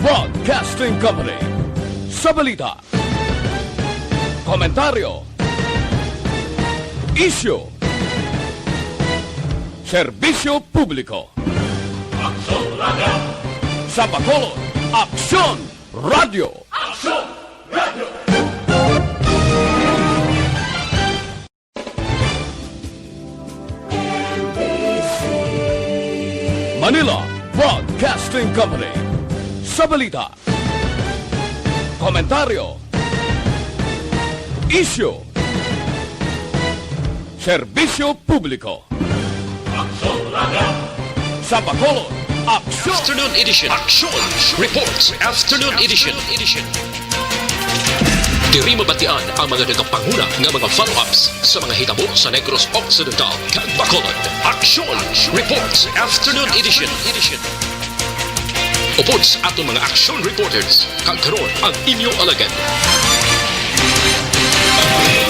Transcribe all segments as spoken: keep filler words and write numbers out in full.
Broadcasting Company. Sa balita, komentaryo, isyu, serbisyo publiko. Aksyon Radio! Sa Bacolod, Aksyon Radio! Aksyon Radio! Manila Broadcasting Company. Sa balita, komentaryo, isyu, serbisyo publiko. Aksyon Radio! Sa Bacolod, Aksyon! Afternoon edition. Action reports. Afternoon edition. Diri mabatian ang mga nagapanguna nga mga follow-ups sa mga hitabo sa Negros Occidental kag Bacolod. Action reports. Afternoon edition. Upod sa aton mga action reporters, kag karon ang inyo alagad.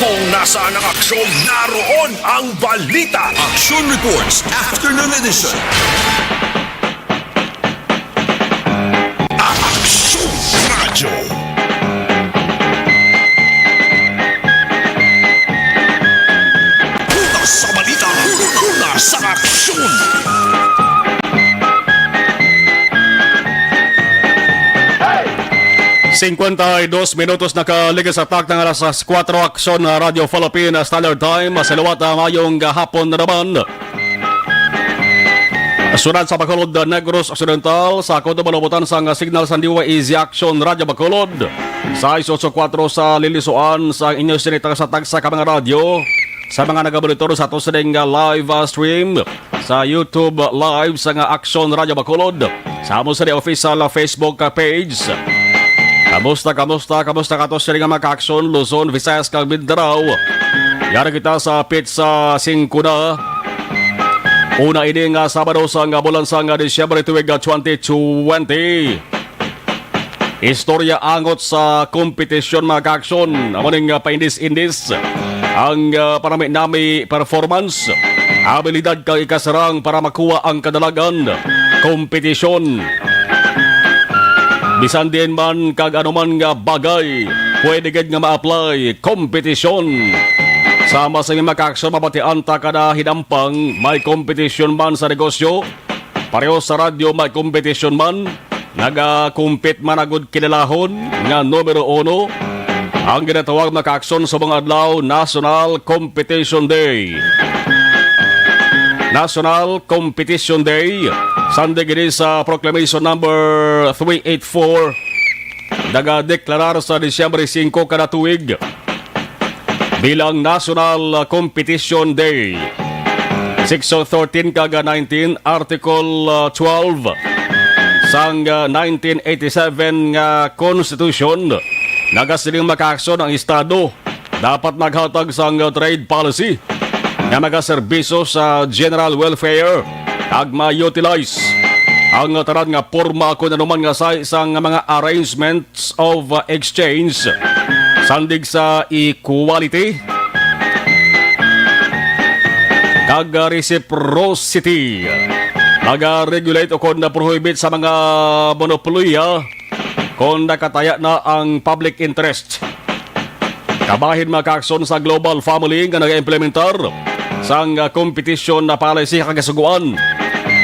Kung nasaan ang aksyon, naroon ang balita. Action Reports Afternoon Edition. Action Radio. Una sa balita, una sa aksyon. Cincuenta y dos minutos nakaligid sa takna nga alas kuwatro, Aksyon, ah, Radio Philippine Standard Time. Sa liwat, ah, mayong, ah, hapon na naman. Sunod sa Bacolod, ah, Negros Occidental, sa Cotabato, Balubotan sang, ah, signal sang D Y E Z Aksyon Radio Bacolod. Sais otso kuwatro sa Lilisuan, sa inyo sini tagsa-tagsa ka mga radyo, sa mga nagamonitor sa ato sining, ah, live, ah, stream sa YouTube Live sang Aksyon Radio Bacolod, sa amo sa official Facebook page. Kamusta, kamusta, kamusta kato sini nga mga ka-aksyon, Luzon, Visayas, kag Mindanao? Yari kita sa pitsa singko na. Una ini nga Sabado sang bulan sang Disyembre tuig twenty twenty. Istorya angot sa kompetisyon, mga ka-aksyon. Amo ning, ah, paindis-indis ang, ah, panami-nami performance, abilidad kag ikasarang para makuha ang kadalagan. Kompetisyon. Bisan diin man kag anuman nga bagay, pwede gid nga ma-apply. Kompetisyon. Sama sa mga ka-aksyon, mabatian ta kada hinampang may kompetisyon man sa negosyo, pareho sa radyo, may kompetisyon man, nagakumpit man agud kilalahon nga numero uno. Ang ginatawag, mga ka-aksyon, sa mga adlaw, National Competition Day. National Competition Day. Sandig ini sa Proclamation Number three eight four, nagadeklarar sa Disyembre singko kada tuig bilang National Competition Day. Section thirteen kag nineteen, Article, ah, twelve sang, ah, nineteen eighty-seven nga Constitution, nagasiling, mga ka-aksyon, ang Estado dapat maghatag sang, ah, trade policy nga magaserbisyo sa general welfare kag ma-utilize ang tanan nga porma kon anuman nga sa isang mga arrangement of exchange, sandig sa equality kag reciprocity. Maga-regulate o kon prohibit sa mga monopolya kon nakataya na ang public interest. Kabahin, mga ka-aksyon, sa global family nga nag-implementar sang, ah, competition na policy kagasuguan.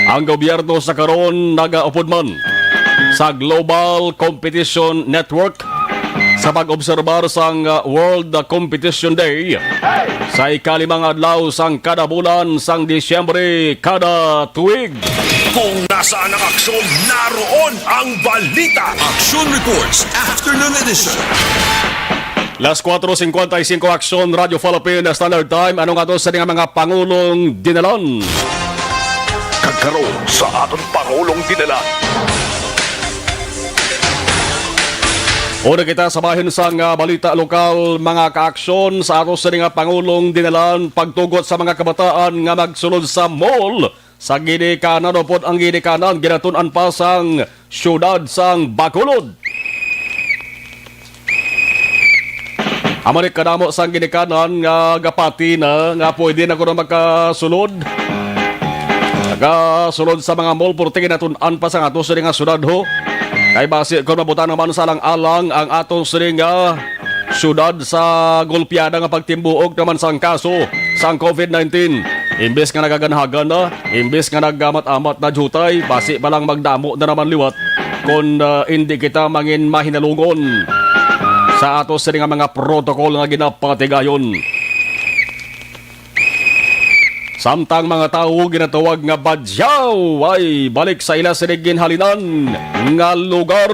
Ang gobyerno sa karon nagaupod man sa Global Competition Network sa pag-obserbar sang, ah, World Competition Day sa ikalimang adlaw sang kada bulan sang Disyembre kada tuig. Kung nasaan ang aksyon, naroon ang balita. Action Reports, Afternoon Edition. Las kuwatro singkwenta y singko, Aksyon, Radyo Philippine Standard Time. Ano nga to sa nga mga pangulong dinalan? Kag karon sa aton pangulong dinalan. Una kita sa bahin sang, ah, balita lokal, mga kaaksyon, sa ato sini nga pangulong dinalan pagtugot sa mga kabataan nga magsulod sa mall sa ginikanan upod ang ginikanan ginatun-an pa sang siyudad sang Bacolod. Amo ni kadamo sang ginikanan nga gapati na nga pwede na kuno makasulod. Nagasulod sa mga mall, purti ginatun-an pa sang ato sini nga syudad, ho. Kay basi kon mabutang naman sa alang-alang ang aton sini nga syudad sa golpeada nga pagtimbuog naman sang kaso sang COVID nineteen, imbes nga nagaganhagan na, imbes nga nagamat-amat na jutay, basi pa lang magdamo na naman liwat kon, ah, indi kita mangin mahinalungon sa ato sini nga mga protocol nga ginapatigayon. Samtang mga tawo ginatawag nga badyaw ay balik sa ila sini ginhalinan nga lugar.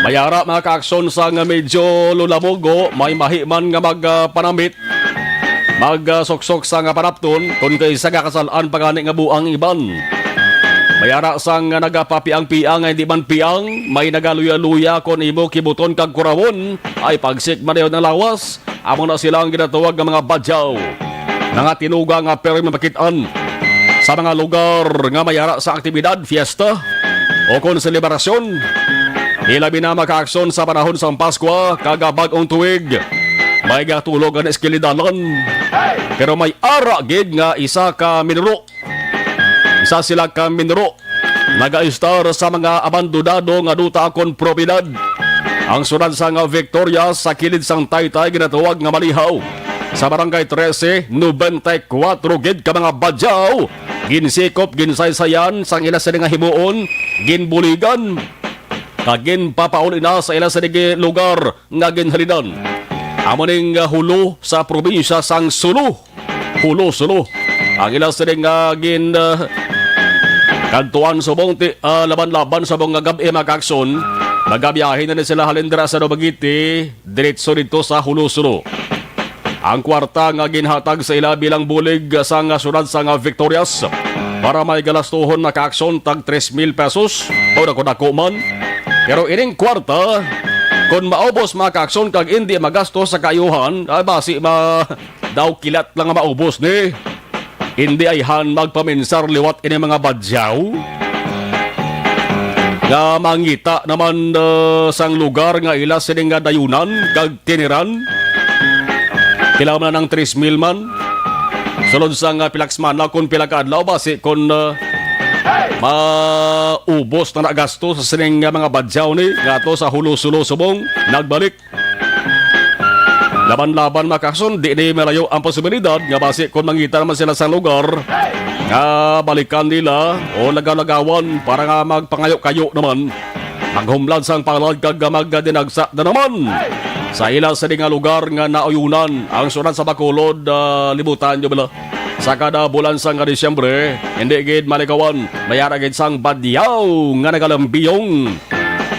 Mayara mga kaaksyon sa nga medyo lulamugo, may mahi man nga magpanamit, magsuksok sa nga panapton, kun kaisa nga kasal-an pa gani nga buang iban. May ara sang nagapapiang-piang nga hindi man piang, may nagaluya-luya kon imo kibuton kag kurawon, ay pagsik man dayon ang lawas. Amo na sila ang ginatawag nga mga badyaw. Mga tinuga nga pero mapakit-an sa mga lugar nga may ara sa aktibidad, fiesta, o kon selebrasyon. Ilabi na mga kaaksyon sa panahon sang Paskwa kag bag-ong tuig. May gatulog ang eskwelidalan. Pero may ara gid nga isa ka minuro. Isa sila ka minuro. Nagaistar sa mga abandonado nga duta kon propiedad. Ang syudad sang Victoria sa kilid sang Taytay ginatawag nga Malihaw. Sa Barangay trese, noventa y cuatro gid ka mga badyaw. Ginsikop, ginsaysayan sang ila sini nga himuon, ginbuligan, kag ginpapauli na sa ila sini nga lugar nga ginhalinan. Amo ning, ah, hulo sa probinsya sang Sulu. Hulo, Sulu. Ang ila sini nga gin, ah, kadtuan subong ti-, ah, laban-laban subong nga gab-i, mga kaaksyon. Nagabiyahe na ni sila halin dira sa Dumaguete, diretso dito sa Hulo, Sulu. Ang kwarta nga ginhatag sa ila bilang bulig sang syudad sang Victorias para may galastuhon, mga kaaksyon, tag tres mil pesos. Mao na kung dako man. Pero ining kwarta, kung maubos, mga kaaksyon, kag indi magasto sa kaayuhan, ay basi ma-, daw kilat lang nga maubos ni. Indi ayhan magpaminsar liwat ini mga badyaw nga mangita naman, uh, sang lugar nga ila sini nga dayunan kag tiniran. Pila man ang tres mil man? Sulod sang, uh, pila ka semana kon pila ka adlaw, basi kon, uh, maubos na nagasto sa sining nga mga badyaw ni nga ato sa Hulo-Sulu subong nagbalik. Laban-laban, mga kaaksyon, di ni malayo ang posibilidad nga basi kon mangita naman sila sa lugar nga balikan nila o lagaw-lagawan para nga magpangayo-kayo naman, maghumlad sang palad kag magdinagsa na naman sa ila sini nga lugar nga nauyunan ang syudad sa Bacolod. Ah, libutan nyo bala, sa kada bulan sang Disyembre, hindi gid malikawan, may ara gid sang badyaw nga nagalambiyong.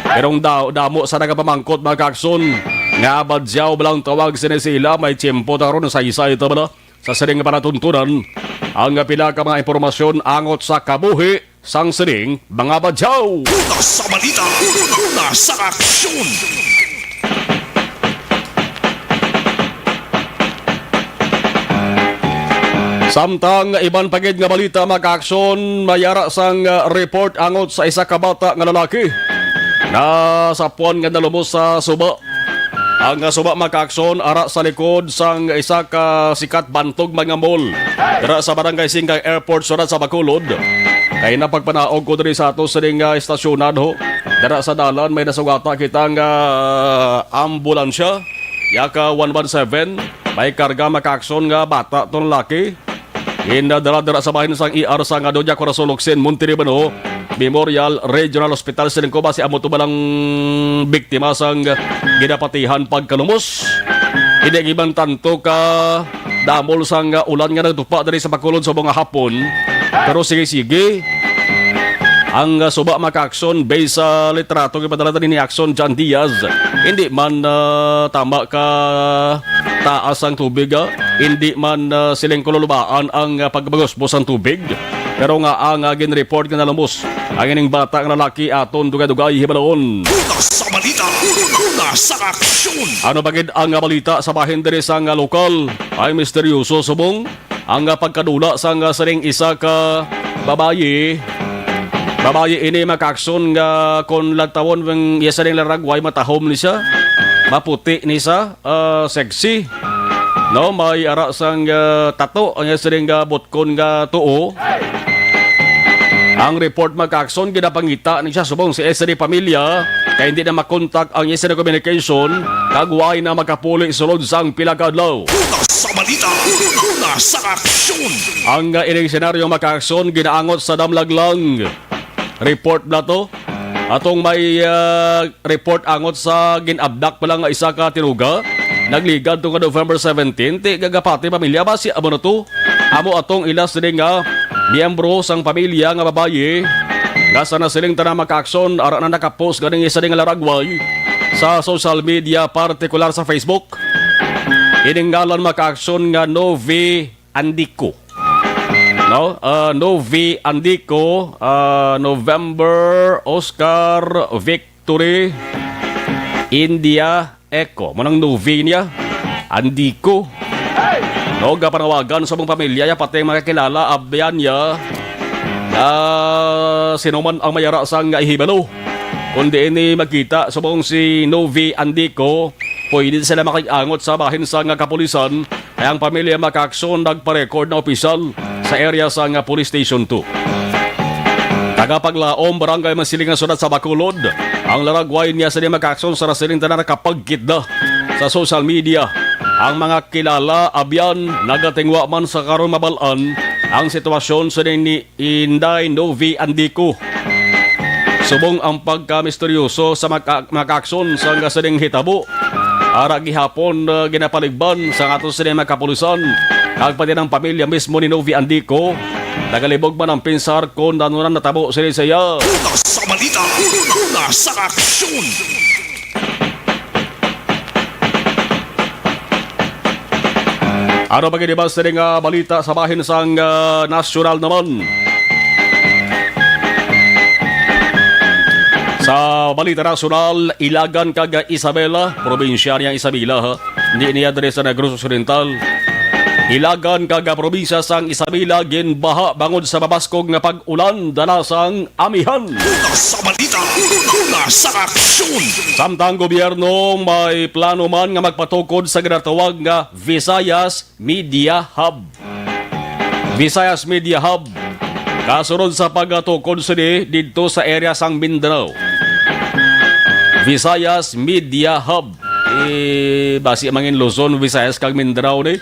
Pero ang da-, damo sa nagapamangkot, mga kaaksyon, nga badyaw ba lang tawag sini sila, may tiyempo ta karon, saysay ta bala sa sining panatuntunan ang pila ka mga impormasyon angot sa kabuhi sang sining mga badyaw. Una sa balita, una sa aksyon. Samtang iban pa gid nga balita, mga kaaksyon, may ara sang, uh, report angot sa isa ka bata nga lalaki na sapuan nga nalumos sa suba. Ang, uh, suba, mga kaaksyon, ara sa likod sang isa ka sikat bantog man nga mall dira sa Barangay Singkay Airport, syudad sa Bacolod. Kay napagpanaog ko diri sa ato sining, uh, estasyonan, ho. Dira sa dalan may nasugata kita nga, uh, ambulansya, yaka one one seven. May karga, mga kaaksyon, nga bata tong lalaki. Ginadala dira sa bahin sang E R sang Doña Corazon Locsin, Monte Libano Memorial Regional Hospital. Siling ko, basi amo to ba lang biktima sang ginapatihan pagkalumos? Hindi giban tanto ka damol sang ulan nga nagtupa diri sa Bacolod sa mga hapon. Pero sige-sige, ang, ah, suba, mga kaaksyon, based sa litrato gipadala ni Aksyon John Diaz, hindi man, ah, tama ka taas ang tubig, ah. Hindi man, ah, siling ko lulubaan ang, ah, pagbagusbos sang tubig. Pero nga ang, ah, ginreport nga nalumos ang ining bata nga lalaki, aton dugay-dugay hibalon. Una sa balita, una sa aksyon. Ano pa gid ang, ah, balita sa bahin diri sa nga lokal? Ay misteryoso subong ang, ah, pagkadula sang, ah, sining isa ka babayi. Babayi ini, mga kaaksyon, nga kon lantawon ang iya sining laragway, matahom ni siya, maputi ni siya, ah, sexy. No, may ara sang, ah, tato ang iya sining, ah, butkon nga tuo. Ang report, mga kaakson, ginapangita ni siya subong sa isa ni pamilya kay hindi na makontak ang isa ni communication kag way na makapuli sulod sang pila ka adlaw. Una sa balita, una sa aksyon. Ang, ah, ining senaryo, mga kaakson, ginaangot sa Damlaglang. Report na to. Atong may, ah, report angot sa gin-abduct pa lang nga isa ka tinuga. Nagligad to nga November seventeen, ti gagapati pamilya ba si amo na to? Amo atong ilas sini nga miyembro sang pamilya nga babayi nga sa nasiling tanan, mga kaakson, ara na nakapost ganing isa nga laragway sa social media, partikular sa Facebook. Ining ngalan, mga kaakson, nga Novi Andico. No? Ah, Novi Andico, ah, November Oscar Victory India Echo. Mo nang Novi niya. Andico. No, gapanawagan sa mga pamilya niya, pati ang mga kilala, abyan niya. Ah, sino man ang mayara sang nga ihibalo. Kung diin ni magkita subong si Novi Andico, pwede sila makig-angot sa bahin sa nga kapulisan. Kay ang pamilya, mga kaakson, nagpa-record na opisyal sa area sa nga Police Station two. Taga Paglaom, Barangay Masilingan, Syudad sa Bacolod, ang laragway niya sa mga kaakson sa nasiling tanan nakapagkit na sa social media. Ang mga kilala, abyan, nagatingwa man sa karon mabal-an ang sitwasyon sa ni Inday Novi Andico. Subong ang pagkamisteryoso sa maka-, makaakson sa nga sining hitabo, ara gihapon, uh, ginapaligban sa ato sining mga kapulisan, kag pati ng pamilya mismo ni Novi Andico, nagalibog man ang pinsar kung ano na natabo sini sa iya. Una sa balita, una sa aksyon. Ano pa gid ba sini nga balita sa bahin sang, ah, nasyonal naman? Sa balita nasyonal, Ilagan kag Isabela, probinsya niya Isabela, ha? Hindi niya diri sa Negros Occidental. Ilagan kag probinsya sang Isabela ginbaha bangod sa mabaskog nga pag-ulan dala sang amihan. Una sa balita, una sa aksyon. Samtang gobyerno may plano man nga magpatukod sa ginatawag nga Visayas Media Hub. Visayas Media Hub. Kasunod sa pagtukod sini didto sa area sang Mindanao. Visayas Media Hub. Eh, basi mangin Luzon, Visayas, kag Mindanao ni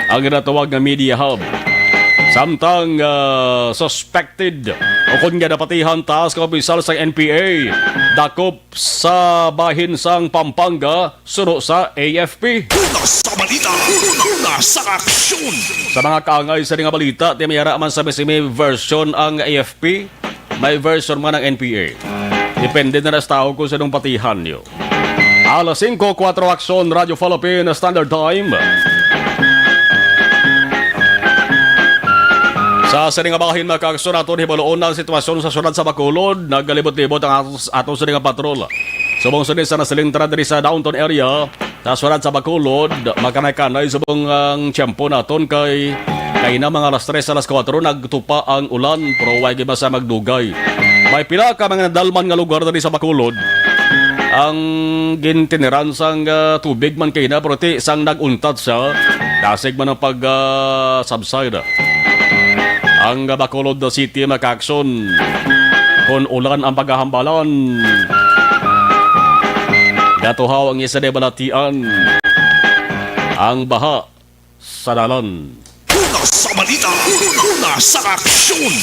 ang ginatawag nga Media Hub. Samtang, ah, suspected o kon nga napatihan taas ka opisyal sa N P A, dakop sa bahin sang Pampanga, suno sa A F P. Una sa balita, una sa aksyon. Sa mga kaangay sa nga balita, ti may ara man sa may version ang A F P, may version man ang N P A. Depende na lang sa tawo kung sinong patihan niyo. Alas singko kuwatro, Aksyon, Radyo Philippine Standard Time. Sa sini nga bahin, mga kaakson, aton hibaluon ang sitwasyon sa syudad sa Bacolod. Nagalibot-libot ang ato, ato sini nga patrol. Subong sini sa nasiling tanan diri sa downtown area, sa syudad sa Bacolod, makanay-kanay subong ang tiyempo naton kay kaina mga alas tres, alas kuwatro, nagtupa ang ulan, pero way gid basta magdugay. May pila ka mga nadalman nga lugar diri sa Bacolod ang gintiniran sang, ah, tubig man kaina, pero ti sang nag-untat siya, dasig man ang pag, ah, subside. Ang Bacolod City, mga kaakson, kung ulan ang paghahambalan, gatuhaw ang isa na balatian, ang baha sa dalan. Una sa balita, una sa aksyon.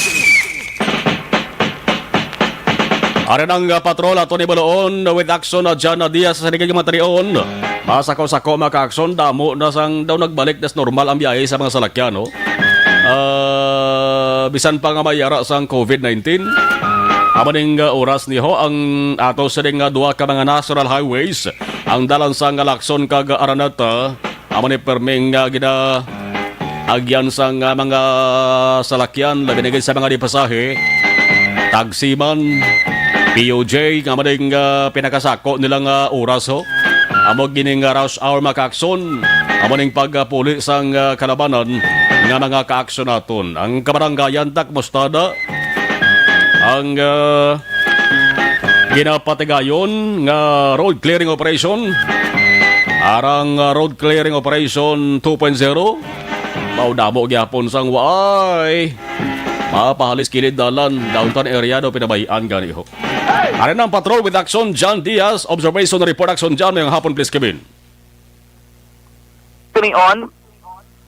Ari ang, ah, patrol ato ni Baloon with action na John Diaz sa Siligig Matarion. Masako-sako, mga kaakson, damo na sang daw nagbalik na sa normal ang biyahe sa mga salakyan, no? Ah, bisan pa nga may ara sang covid nineteen. Amo ning, ah, oras niho ang ato sining, ah, duha ka mga national highways, ang dalan sang Lacson kag Araneta. Amo ni perming, ah, gina-, agyan sang, ah, mga salakyan, labi na gid sa mga dipasahe, taxi man, P O J, nga amo ning, ah, pinakasako nila nga oras, ho. Amo gining, ah, rush hour, mga kaakson. Amo ning pagpuli sang, ah, kalabanan nga mga kaakson naton. Ang kabarangayan, ta, kumusta na? Ang, ah, ginapatigayon nga road clearing operation. Arang, ah, road clearing operation two point zero. Mao damo gyapon sang waay mapahalis kilid dalan downtown area daw pinabayaan gani ho. Ari na ang patrol with Action John Diaz. Observation report, Action John. Mayong hapon, please, Kevin. Tinion,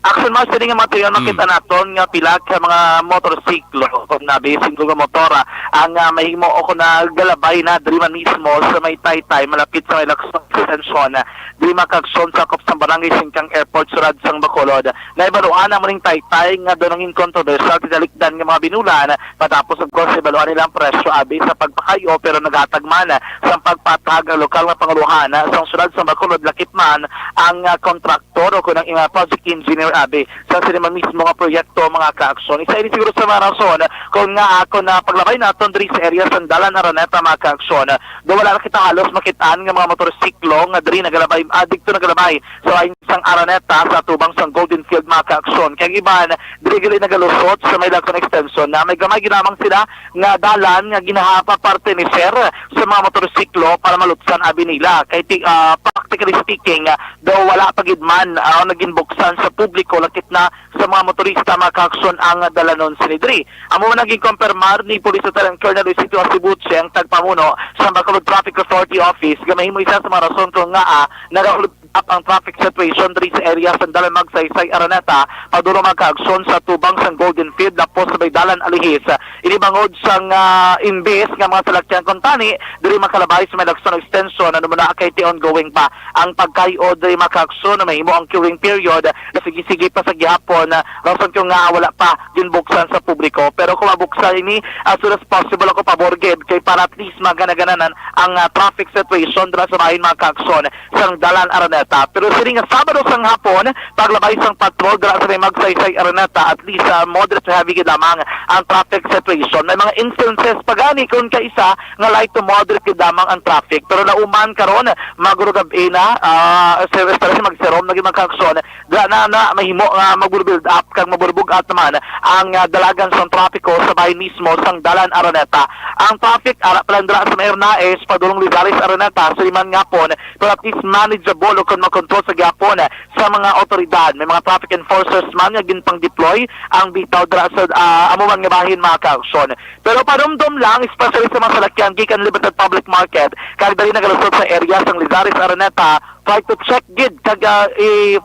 Action Mars, dili nga mga tuyo, makita naton nga pila ka mga motorsiklo, kung nabi, single nga motora, ang, ah, mahimo o kung nagalabay na diri man mismo sa may Taytay, malapit sa may Lacson Extension, ah, diri makagson sakop sa Barangay Singkang Airport, sulod sang Bacolod. Naibaluan ang muning Taytay nga daw nangin kontrobersyal, tinalikdan nga mga binulan, matapos, of course, ibaluan nila ang presyo abi sa pagpakayo, pero naghatag man sa pagpatag ang lokal nga panguluhan sa sulod sang Bacolod, lakip man ang, ah, kontraktor o kung ang, ah, project engineer abi sa sini man mismo nga proyekto, mga kaaksyon. Isa ini siguro sa mga rason kung nga ako na paglabay naton diri sa area sa Dalan Araneta, mga kaaksyon, do wala na kita halos makitaan nga mga motorsiklo nga diri nagalabay, ah, dito nagalabay sa lain sang Araneta sa tubang sang Golden Field, mga kaaksyon. Kay ang iban, diri gali nagalusot sa may Lacson Extension na may gamay ginamang sila nga dalan nga ginahapa parte ni Sir sa mga motorsiklo para malutsan abi nila. Kay ti-, ah, practically speaking, ah, daw wala pa gid man, ah, naging buksan sa publiko, lakip na sa mga motorista, mga kaaksyon, ang dalanon sini diri. Amo man naging kompirmar ni Police Lieutenant Colonel Luisito Asibuche, ang tagpamuno sa Bacolod Traffic Authority Office, nga mahimo isa sa mga rason kung nga, ah, nagaulap ang traffic situation diri sa area sa Dalan Magsaysay, Araneta, padulong, mga kaaksyon, sa tubang sang Golden Field, lapos sa may Dalan Alihis. Ini bangod sang, ah, imbes nga mga salakyan kuntani diri makalabay sa may Lacson Extension, ano mo na kay ti ongoing pa ang pagkayo diri, mga kaaksyon, na mahimo ang queuing period na sige-sige pa sa gihapon, ah, rason kung nga wala pa ginbuksan sa publiko. Pero kung mabuksan ini as soon as possible, ako pabor gid kay para at least magana-gananan ang, ah, traffic situation dira sa bahin, mga kaaksyon, sang Dalan Araneta. Pero sining nga Sabado sang hapon, paglabay sang patrol dira sa may Magsaysay, Araneta, at least, ah, moderate to heavy gid lamang ang traffic situation. May mga instances pa gani kung kaisa nga light to moderate gid lamang ang traffic. Pero nauman karon, magurugab-i na, ah, especially magsirom na gid, mga kaaksyon, dira na, na mahimo nga mag-build up kag mabulbog-at naman ang, ah, dalagan sang trapiko sa bahin mismo sang Dalan Araneta. Ang traffic ara pa lang dira sa may Hernaez, padulong Lizares, Araneta, sa liman ngapon, pero at least manageable o kon makontrol sa gihapon sa mga awtoridad. May mga traffic enforcers man nga ginpang-deploy ang bitaw dira sa, ah, amo man nga bahin, mga kaaksyon. Pero panumdom lang, especially sa mga salakyan gikan Libertad Public Market, kag dali nagalusot sa area sang Lizares, Araneta, try to check gid kag, ah, i-,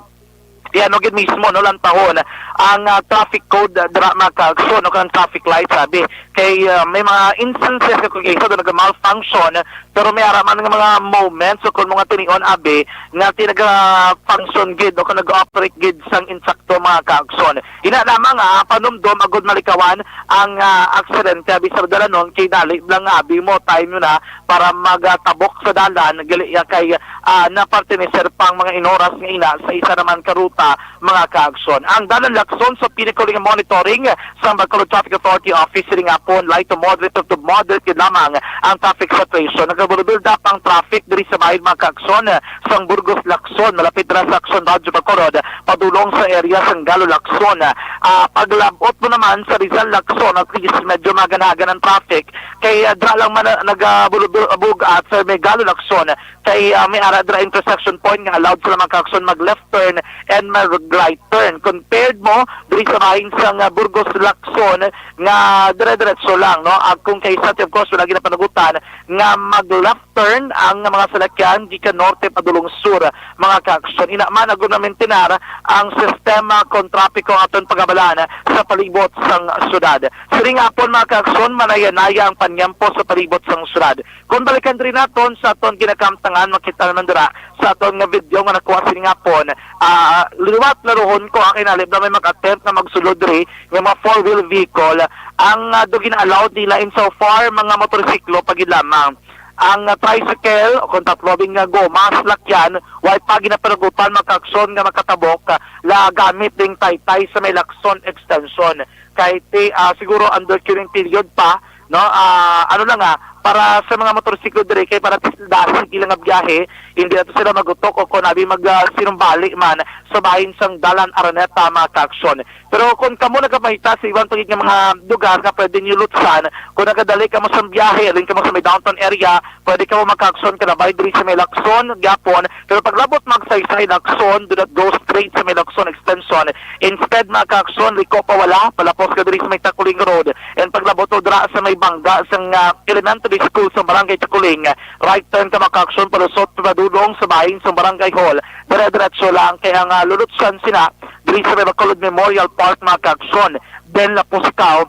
i-ano gid mismo, no, lantahon ang, ah, traffic code, ah, dira, mga kaaksyon, o kanang traffic light, sabi. Kay, ah, may mga instances nga kung isa daw naga-malfunction, pero may ara man nga mga moments o kung mga tinion, abi, nga ti naga-function gid o kung nag-operate gid sang insakto, mga kaaksyon. Ina lamang, ah, panumdom agud malikawan ang, ah, aksidente, abi, sa dalanon kay dali lang nga, abi, mo time yun na para magatabok sa dalan, gali, ah, kay, ah, na parte ni Sir pang mga inoras nga ina sa isa naman ka ruta, mga kaaksyon. Ang Dalan Lacson sa pinakuli nga monitoring sang Bacolod Traffic Authority Office, siling nga pon, light to moderate to moderate gid lamang ang traffic situation. Nagabulubulda pang traffic diri sa bahin, mga kaaksyon, sang Burgos Lacson, malapit ra sa Action Radyo Bacolod, padulong sa area sang Galo Lacson. Ah, paglabot mo naman sa Rizal Lacson, at least medyo maganagan ang traffic. Kay, ah, dra lang man, ah, nagabulubog at sa may Galo Lacson, kay, ah, may ara dira intersection point nga allowed sila, mga kaaksyon, mag left turn and mag right turn. Compared mo diri sa bahin sang, ah, Burgos Lacson nga dire-diretso lang, no? Ag kung kay Santi, of course, wala ginapanugutan nga mag left turn ang mga salakyan gikan norte padulong sur, mga kaaksyon. Ina man, agud na-maintain ang sistema kon trapiko ang aton pagabalan sa palibot sang syudad. Siring nga pon, mga kaaksyon, manaya-naya ang panyempo sa palibot sang syudad. Kung balikan diri naton sa aton ginakamtangan, makita naman dira sa aton nga video nga nakuha sining hapon, ah, liwat laruhon ko ang kinalib na may mag-attempt na magsulod diri nga mga four-wheel vehicle. Ang, ah, do gina-allowed nila in so far, mga motorsiklo pa gid lamang. Ang, ah, tricycle o kung tatlobing nga goma, salakyan, way pa ginapanugutan, mga kaaksyon, nga makatabok, ah, la gamit ding Taytay sa may Lacson Extension. Kay ti, ah, siguro under queuing period pa, no? Ah, ano lang, ah, para sa mga motorsiklo diri, kay para ti-, dasi lang nga biyahe, hindi na to sila magutok o kung abi mag, ah, sinumbali man sa bahin sang Dalan Araneta, mga kaaksyon. Pero kung kamo nagamahita sa iban pa gid nga mga lugar nga pwede niyo lutsan, kung nagadali kamo sa biyahe, alin kamo sa may downtown area, pwede kamo makaaksyon kanabay diri sa may Lacson gyapon. Pero paglabot Magsaysay, Lacson, do not go straight sa may Lacson extension. Instead, makaaksyon, liko pawala, palapos ka diri sa may Takuling Road. And paglabot mo dira sa may bangga sang, ah, elementary school sa Barangay Takuling, right turn ka makaaksyon, palusot padulong sa bahin sa Barangay Hall. Dire-diretso lang kay ang, ah, lulutsan sina diri sa may Bacolod Memorial Park, makaaksyon. Then lapos ikaw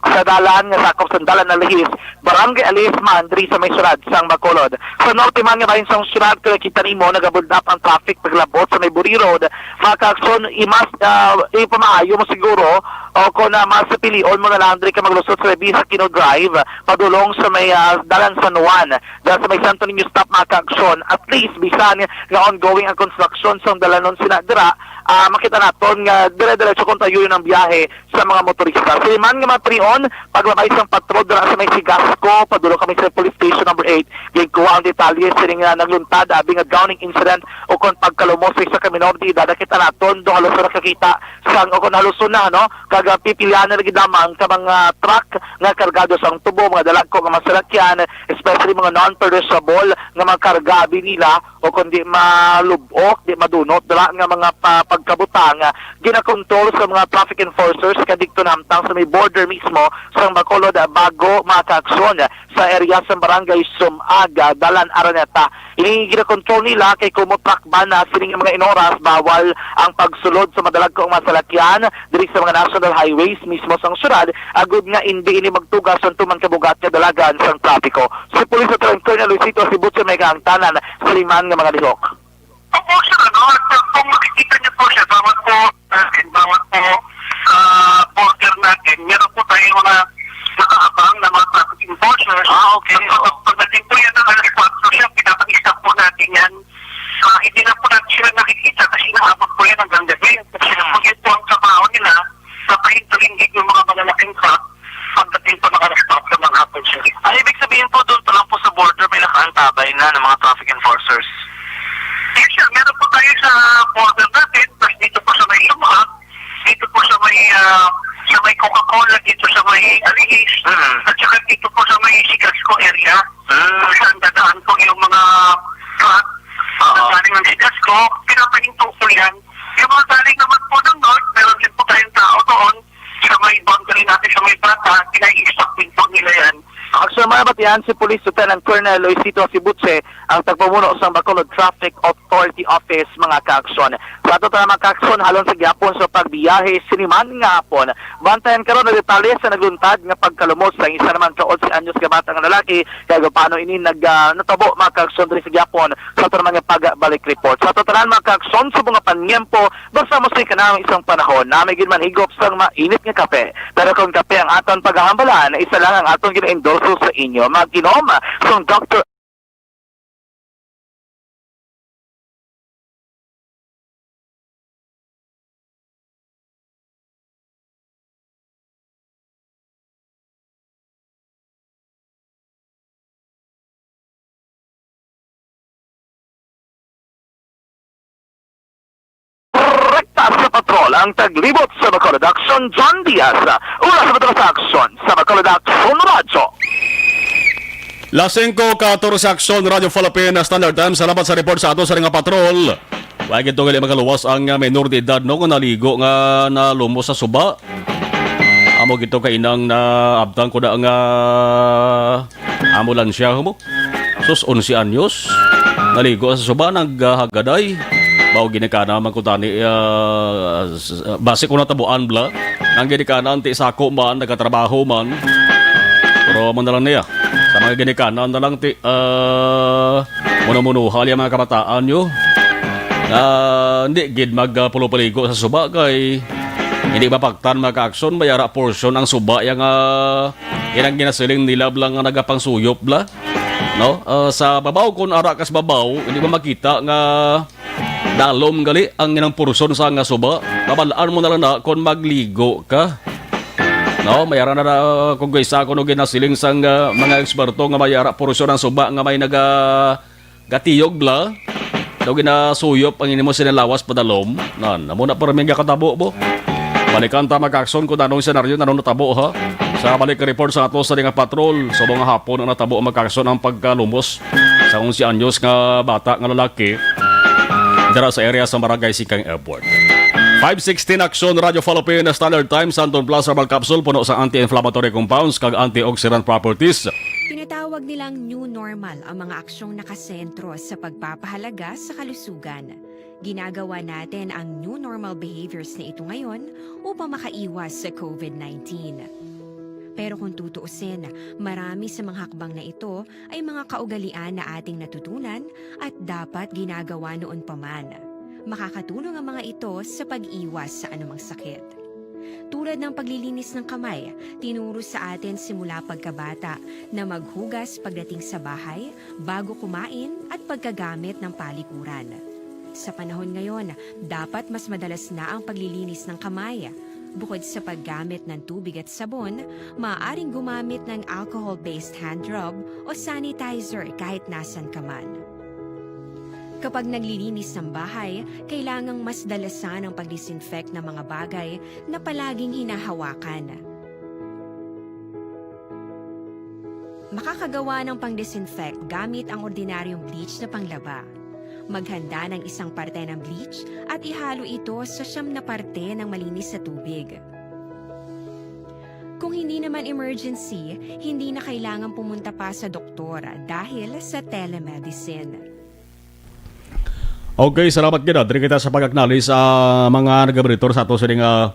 sa dalan nga sakop sa dalan Alihis, Barangay Alihis man, diri sa may siyudad sang Bacolod. Sa norte man nga bahin sang siyudad, kung nakita nimo, nagabundap ang traffic paglabot sa may Buri Road. Makaaksyon, imas, ah, ipamaayo mo siguro, o kung, ah, mas pilion mo na lang, diri ka maglusot sa may Bisakino Drive, padulong sa may, ah, dalan San Juan, dahil sa may Santo Niño stop, makaaksyon. At least, bisan nga ongoing ang construction sang dalanon sina dira, ah, makita naton nga dire-diretso kon tuyo ang biyahe sa mga motorista. Sa iban nga mga prion, paglabay sang patrol dira sa may Sigasco, padulong kami sa Police Station Number Eight. Ginkuha ang detalye sining, ah, nagluntad abi nga drowning incident o kon pagkalumos sa isa ka minor de edad. Nakita naton do halos wala kakita sang o kon halos na, no? Kag, ah, pipilian na lagi lamang ka mga truck nga kargado sang tubo, mga dalagko nga mga salakyan, especially mga non-perishable nga mga karga abi nila, o kundi malub-ok, di madunot dala nga mga pa-, pagkabutang, ah, ginakontrol sa mga traffic enforcers kadikto na hamtang sa may border mismo sa Bacolod, ah, bago makaaksyon sa area sa Barangay Sumaga, Dalan Araneta. Ini ginakontrol nila kay kumo truck ban na sining mga inoras, bawal ang pagsulod sa madalagko nga mga salakyan diri sa mga national highways mismo sang syudad, agud nga indi ini magtuga sa tuman kabugat nga dalagan sang trapiko. Si Police Lieutenant Colonel Luisito Sibutse may kaangtanan sa iban nga mga lihok. Opo, sir, ano, at, uh, kung makikita niyo po siya, bawat po, uh, bawat po, uh, border natin, meron po tayong mga nakaabang na mga traffic enforcers. Ah, okay. At pag-, pagdating po yan ng alas kwatro, sir, pinapag-stop po natin yan. Ah, hindi na po natin sila nakikita kasi inaabot po yan hanggang gabi. Kasi, hmm, pag yun po ang trabaho nila, papahintuin din yung mga malalaking truck pagdating po ng alas kwatro ng hapon, sir. Ang ibig sabihin po, doon pa lang po sa border, may nakaantabay na ng mga traffic enforcers? Yes, sir. Meron po tayo sa border natin, tapos dito po sa may Sumaga, dito po sa may, ah, sa may Coca-Cola, dito sa may Alihis, mm, at saka dito po sa may Sigasco area. Mm. Kung saan dadaan po yung mga truck, oo, na galing ng Sigasco, pinapahinto po yan. Yung mga galing naman po ng north, meron din po tayong tao doon sa may boundary natin, sa may Bata, kinai-stop din po nila yan. Aksyon, mga batian, si Police Lieutenant Colonel Luisito Sibutse, ang tagpamuno sang Bacolod Traffic Authority Office, mga kaaksyon. Sa ato tanan, mga kaaksyon, halon sa gihapon sa pagbiyahe sini man nga hapon. Bantayan karon ang detalye sa nagluntad nga pagkalumos sa isa naman ka onse anyos nga bata nga lalaki, kay paano ini nag, ah, natabo, mga kaaksyon, diri sa gihapon sa ato naman nga pagbalik report. Sa ato tanan, mga kaaksyon, subong nga panyempo, basta mo sa kanang isang panahon, na may gid man higop sang mainit nga kape. Pero kung kape ang aton paghahambalan, isa lang ang aton gina-endorso sa inyo. Mag-inom sang Doctor Rekta sa patrol ang taglibot sa Bacolod Aksyon, John Diaz. Oras sa patrol sa aksyon sa Bacolod Aksyon Radyo. Las singko katorse, Aksyon Radyo Philippine Standard Time. Salamat sa report sa ato sa nga patrol. Wa gid to gali makaluwas ang, ah, minor de edad, no, nga naligo nga nalumos sa suba. Amo gid to kainang naabtan ko na nga ambulansya mo. Sus, onse anyos. Naligo sa suba, naghagaday. Mao ginikanan man ko tani, ah, s-, basi ko natabuan bla. Ang ginikanan, ti sako man, nagatrabaho man. Pero amo na lang niya. Sa mga ginikanan na lang, ti, ah, muno-munuhal yung mga kabataan nyo. Ah, hindi gid mag, ah, pulo-paligo sa suba kay hindi mapaktan, mga kaaksyon, may ara portion ang suba yang, ah, ilang ginasiling nila bla nga nagapangsuyop bla. No? Ah, sa babaw, kung ara ka sa babaw, hindi mo makita nga dalom gali ang inang portion sa nga suba. Mabalaan mo na lang na kung magligo ka. No? May ara na, na kung isa kuno ginasiling sang, ah, mga eksperto nga may ara portion ang suba nga may naga gatiyog bla. Daw ginasuyop ang inimo sinalawas padalom. Nan, amo na para may gakatabo mo. Balikan ta, Ma'am Kakson, kung anong senaryo, anong natabo, ha? Sa balik report sa ato sa nga patrol, sa mga hapon ang natabo, Ma'am Kakson, ang pagkalumos sa onse anyos nga bata nga lalaki dira sa area sa Barangay Singkang Airport. Five sixteen Action Radio Philippines, Standard Time, Santon Plus Herbal Capsule, puno sa anti-inflammatory compounds kag antioxidant properties. Tinatawag nilang new normal ang mga aksyong nakasentro sa pagpapahalaga sa kalusugan. Ginagawa natin ang new normal behaviors na ito ngayon upang makaiwas sa COVID nineteen. Pero kung tutuusin, marami sa mga hakbang na ito ay mga kaugalian na ating natutunan at dapat ginagawa noon pa man. Makakatulong ang mga ito sa pag-iwas sa anumang sakit. Tulad ng paglilinis ng kamay, tinuro sa atin simula pagkabata na maghugas pagdating sa bahay, bago kumain at pagkagamit ng palikuran. Sa panahon ngayon, dapat mas madalas na ang paglilinis ng kamay. Bukod sa paggamit ng tubig at sabon, maaaring gumamit ng alcohol-based hand rub o sanitizer kahit nasan ka man. Kapag naglilinis ng bahay, kailangang mas dalasan ang pag-disinfect ng mga bagay na palaging hinahawakan. Makakagawa ng pang-disinfect gamit ang ordinaryong bleach na panglaba. Maghanda ng isang parte ng bleach at ihalo ito sa siyam na parte ng malinis na tubig. Kung hindi naman emergency, hindi na kailangan pumunta pa sa doktor dahil sa telemedicine. Okay, salamat gid. Diri kita sa pag-acknowledge sa mga nagamonitor sa ato sa nga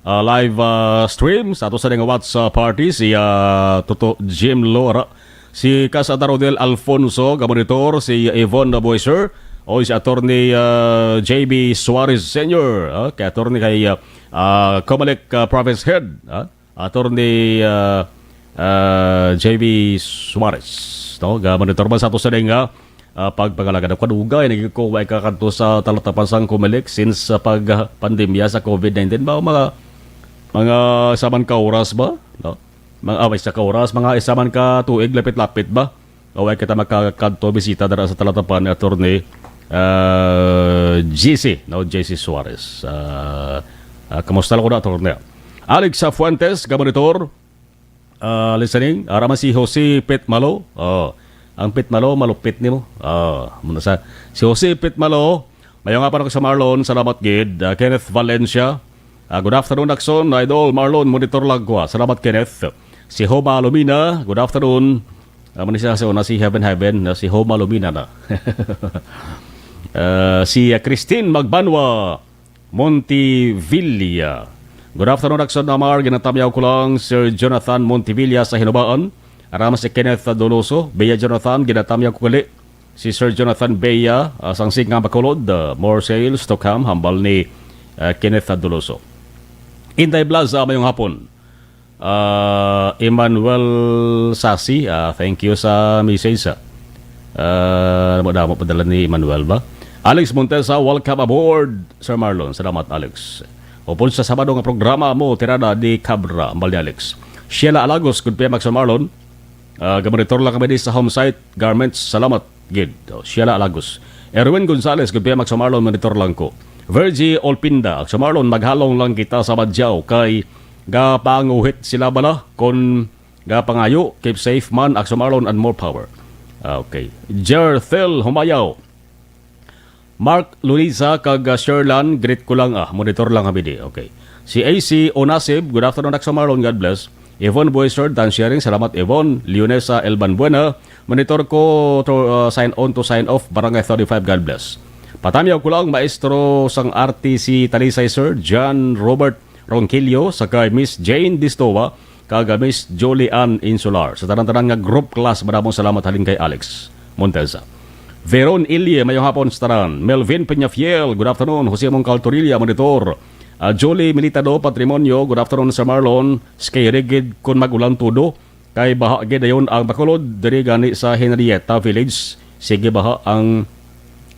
ah, live ah, stream sa ato sa nga watch ah, party, si ah, Toto Jim Lora, si Kasada Rodel Alfonso, gamonitor, si Yvonne Boyser, o si Attorney ah, J B Suarez Senior, ah, kay Attorney kay ah, ah, Comelec ah, Province Head, ah, Attorney ah, ah, J B Suarez, no? Gamonitor man sa ato sa nga ah, pagpangalagad. Ako kadugay, nagikuway ka kadto sa talatapan sang Comelec since sa pag-pandemya sa COVID nineteen ba? Mga, mga isa man ka oras ba? No? Mga, ah, isa ka oras, mga isa man ka tuig, lapit-lapit ba? Kaway kita makakadto bisita dara sa talatapan ni Attorney ah, G C, no? J C Suarez. Ah, ah, kamusta lang ko na, Attorney? Alex Fuentes, gamonitor. Ah, listening. Ara man si Jose Pitmalo. Oh, ang Pitmalo, malupit nimo. Oh, muna sa si Jose Pitmalo. Mayo nga pa sa Marlon, salamat gid. Ah, Kenneth Valencia. Ah, good afternoon, Akson. Idol Marlon, monitor lang ko, ah. Salamat, Kenneth. Si Homa Lumina, good afternoon. Ah, muna siya sa una, si Heaven Heaven, na si Homa Lumina na. Ah, si ah, Christine Magbanwa, Montivilla. Good afternoon, Akson Amar. Ginatamyaw ko lang, Sir Jonathan Montivilla sa Hinubaan. Arama si Kenneth Doloso. Bea Jonathan, ginatamyaw ko gali. Si Sir Jonathan Bea, ah, sang Signga Bacolod. Ah, more sales to come, hambal ni ah, Kenneth Doloso. Inday Blaza, mayong hapon. Ah, Emmanuel Sasi, ah, thank you sa message, ah. Ah, damo-damo padala ni Emmanuel ba? Alex Montesa, welcome aboard, Sir Marlon. Salamat, Alex. Upod sa Sabado nga programa mo, Tirada de Cabra, hambal ni Alex. Sheila Alagos, good P M, Sir Marlon. Ah, gamonitor lang kami di sa home site, garments. Salamat gid. Oh, Sheila Alagos. Erwin Gonzalez, good P M, Akson Marlon, monitor lang ko. Virgie Olpinda, Akson Marlon, maghalong lang kita sa Badjao kay gapanguhit sila bala kon gapangayo, keep safe man, Akson Marlon, and more power. Ah, okay. Jerthel Humayaw. Mark Luisa kag ah, Sherlan, greet ko lang, ah, monitor lang kami di. Okay. Si A C Onasib, good afternoon, Akson Marlon, God bless. Yvonne Boyser, Dan Sharing, salamat Yvonne. Leonesa Elban Buena, monitor ko to ah, sign on to sign off, Barangay thirty-five, God bless. Patamyaw ko lang, Maestro sang Arte si Talisay, Sir John Robert Ronquillo, sa kay Miss Jane Distoa, kag ah, Miss Julie Ann Insular. Sa tanan-tanan nga group class, madamong salamat halin kay Alex Montesa. Veron Ilie, mayong hapon sa tanan. Melvin Peñafiel, good afternoon. Jose Mongcal Torilla, monitor. Ah, Julie Militado, Patrimonio, good afternoon, Sir Marlon. Skay rigid kun mag-ulan tudo. Kay baha gid dayon ang Bacolod, diri gani sa Henrietta Village. Sige baha ang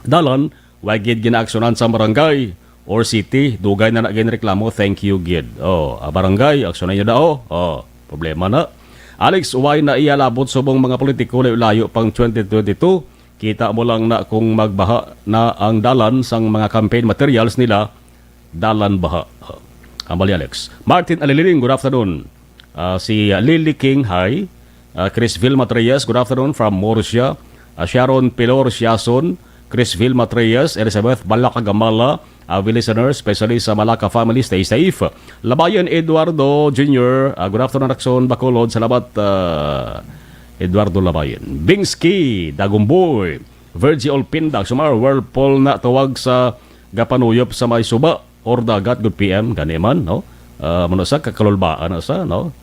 dalan, way gid ginaaksyonan sa barangay or city, dugay na na ginreklamo, thank you gid. Oh, ah, barangay, aksyonan niyo dao. Oh, problema na. Alex, way na iya labot subong mga politiko layo-layo pang twenty twenty-two. Kita mo lang na kung magbaha na ang dalan sang mga campaign materials nila, dalan baha. Amalia Alex. Martin Alililing, good afternoon. Ah, si, ah, Lily King, hi. Ah, Chris Vilma Reyes, good afternoon from Murcia. Ah, Sharon Pilor Siason, Chris Vilma Reyes, Elizabeth Balaka Gamala, ah, we listeners, especially sa Malaka family, stay safe. Labayan Eduardo Junior, ah, good afternoon, Action Bacolod. Salamat, ah, Eduardo Labayan. Bingsky Dagumboy, Virgie Olpinda, sumar, Whirlpool na tawag sa gapanuyop sa may suba or dagat, good P M, gani man, no? Ah, muna sa kakalulbaan na sa, no?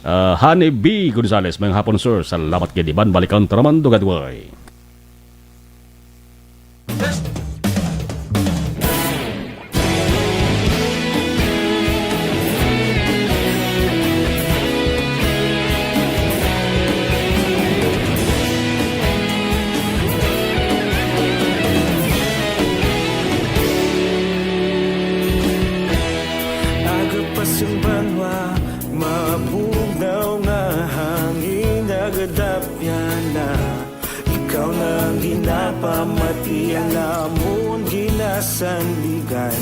Ah, Honey B Gonzales, may hapon, sir. Salamat kay Diban, balikan, Tramando Gadway. Aga pa sing banwa, mabugnaw nga hangin, nagadapyan na. Ikaw na ang ginapamati, ang amon ginasandigan.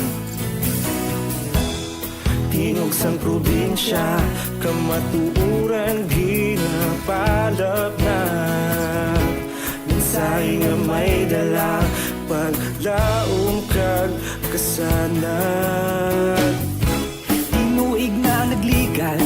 Tingog sang probinsya, kamatuoran ginapalapnag. Mensahe nga may dala, paglaom kag kasanag. Tinuig na nagligan,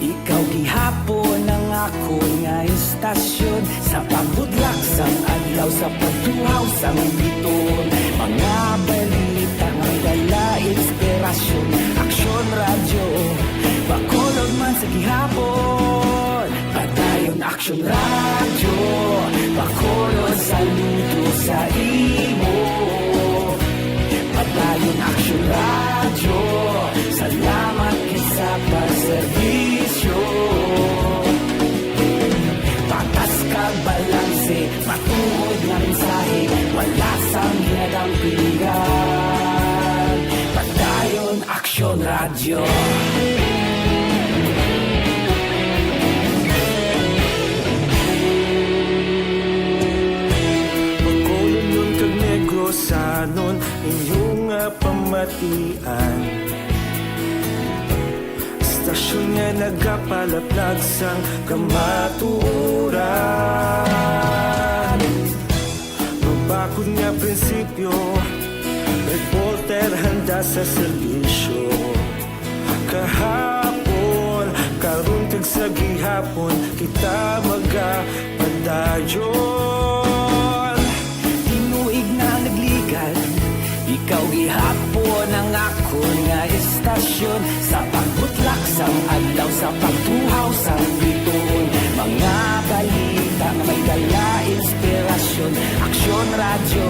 ikaw gihapon ang akon nga istasyon. Sa pagbutlak sang adlaw, sa pagtuhaw sang biton, mga balita nga may dala inspirasyon. Aksyon Radyo, Bacolod man sa gihapon. Padayon Aksyon Radyo, Bacolod, saludo sa imo. Padayon Aksyon Radyo, salamat gid sa pagserbisyo. Patas kag balanse, matuod nga mensahe, wala sang ginadampigan. Padayon Aksyon Radyo. Bacolodnon kag Negrosanon, inyo nga pamatian. Istasyon nga nagapalaplag sang kamatuoran. Mabakod nga prinsipyo, reporter handa sa serbisyo. Kahapon, karon kag sa gihapon, kita magapadayon. Tinuig na nagligan, ikaw gihapon ang akon nga istasyon. Sa pagbutlak sang adlaw, sa pagtuhaw sang biton, mga balita nga may dala inspirasyon. Aksyon Radyo,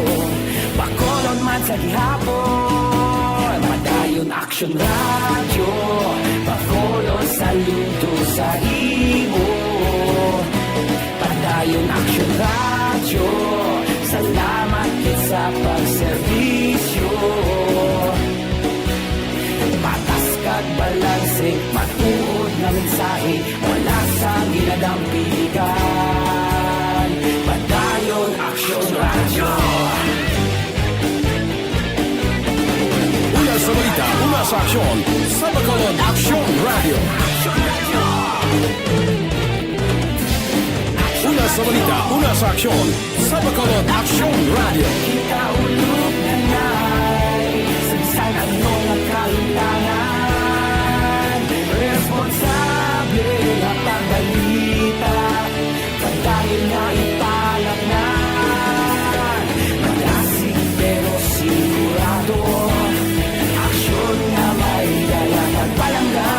Bacolod man sa gihapon. Padayon Aksyon Radyo, Bacolod, saludo sa imo. Padayon Aksyon Radyo, salamat gid sa pagserbisyo. Patas kag balanse, matuod nga mensahe, wala sang ginadampigan. Padayon Aksyon Radyo. Una sa balita, una sa aksyon, sa Bacolod Aksyon Radyo. Una sa balita, una sa aksyon, sa Bacolod Aksyon Radyo. Kita ulog na nay, sa bisan ano nga kahimtangan, responsable nga pagbalita. Padayon nga ipalapngan, malasig pero sigurado, aksyon nga may dala kag palangga.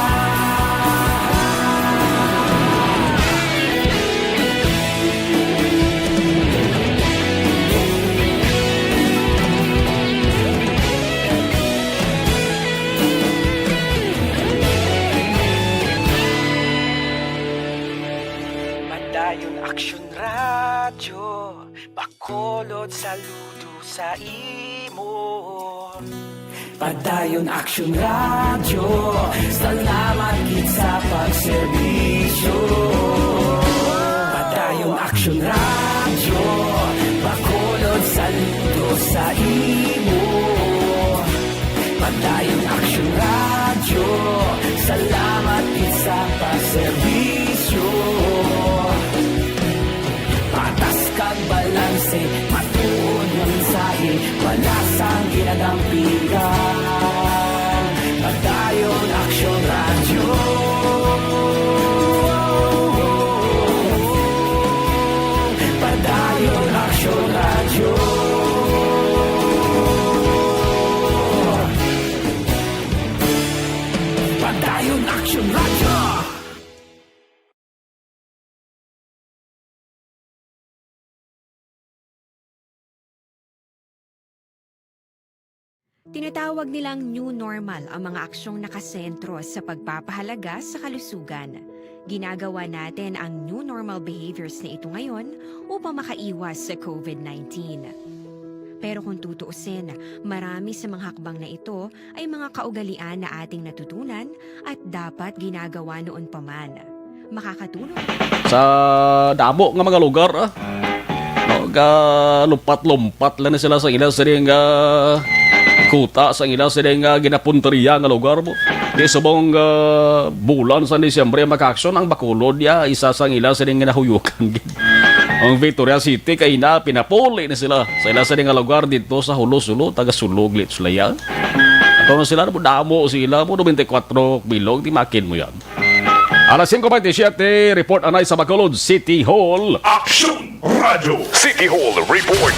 Padayon Aksyon Radyo, Bacolod, saludo sa imo. Padayon Aksyon Radyo, salamat gid sa pagserbisyo. Padayon Aksyon Radyo, Bacolod, saludo sa imo. Padayon Aksyon Radyo, Sa paserbisyo, patas kag balanse, matuod nga mensahe, wala sang ginadampigan. Padayon Aksyon Radyo. Padayon Aksyon Radyo. Padayon Aksyon Radyo. Tinatawag nilang new normal ang mga aksyong nakasentro sa pagpapahalaga sa kalusugan. Ginagawa natin ang new normal behaviors na ito ngayon upang makaiwas sa covid nineteen. Pero kung tutuusin, marami sa mga hakbang na ito ay mga kaugalian na ating natutunan at dapat ginagawa noon pa man. Makakatulong. Sa damo nga mga lugar, ah. No, galumpat-lumpat lang na sila sa ila sining, ah, kuta, sa ila sining, ah, ginapunteriya nga lugar mo. Di subong, ah, bulan sa Disyembre, makaaksyon ang Bacolod, ya, isa sa ila sining ginahuyukan. Ang Victoria City, kay na, pinapuli na sila sa ila sining nga lugar dito sa Hulo-Sulo, taga Sulog, Litsulaya. Ato na sila, damo sila mo, twenty-four bilog, di makin mo yan. Alas singko bente siyete, report anay sa Bacolod City Hall. Aksyon Radyo City Hall Report.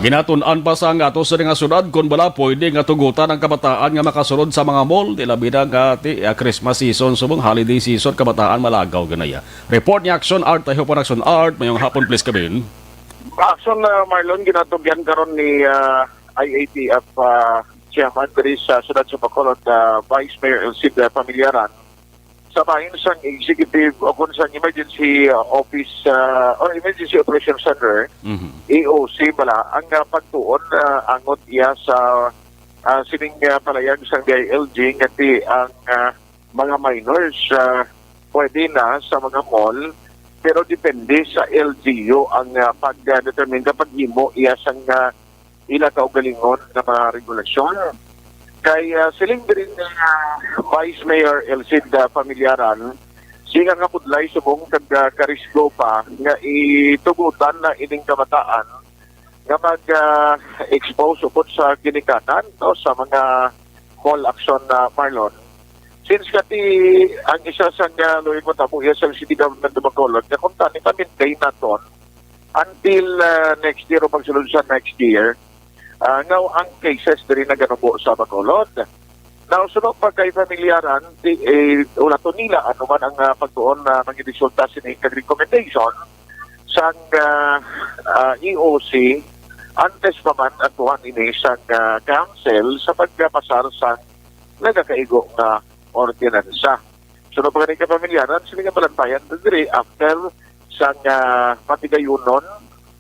Ginatun-an pa sa nga ato sa nga syudad kon bala pwede nga tugutan ang kabataan nga makasulod sa mga mall, di labi na nga ti, ah, Christmas season, subong holiday season, kabataan malagaw ganaya. Report ni Action Art, tayo pa Action Art, mayong hapon, please, Kevin. Action, ah, Marlon, ginatugyan karon ni, ah, I A T F, ah, chairman diri sa siyudad sa Bacolod, ah, Vice Mayor Elcid, ah, Pamillaran. Sa bahin sang executive o kung sang emergency, uh, office, uh, or emergency operation center, Mhm. E O C bala, ang, uh, pagtuon, uh, angot iya sa, uh, sining, uh, palayag sang D I L G nga ti ang, uh, mga minors, uh, pwede na sa mga mall, pero depende sa L G U ang, uh, pag-determine kapag himo iya sang, uh, ila kaugalingon nga mga regulasyon. Kay, ah, siling diri ni, ah, Vice Mayor Elcid, ah, Pamillaran, siya nga budlay subong kag, ah, karisgo pa nga itugutan na ining kabataan nga mag, ah, expose upod sa ginikanan, no, sa mga mall action na, Marlon. Since kati ang isa sa nga luwag matabo iya sa City Government of Bacolod, nga kung tani ma-maintain naton until, ah, next year o pagsulod sa next year, ah, nga ang cases diri naganubo sa Bacolod. Now, suno pa kay Pamillaran, di, eh, wala to nila ano man ang, ah, pagtuon na mangiresulta sini kag recommendation sang, ah, ah, E O C antes pa man atuhan ini sang, ah, council sa pagpasar sang nagakaigo nga ordinansa. Suno pa gani kay Pamillaran, sini nga malantayan diri after sang, ah, matigayunon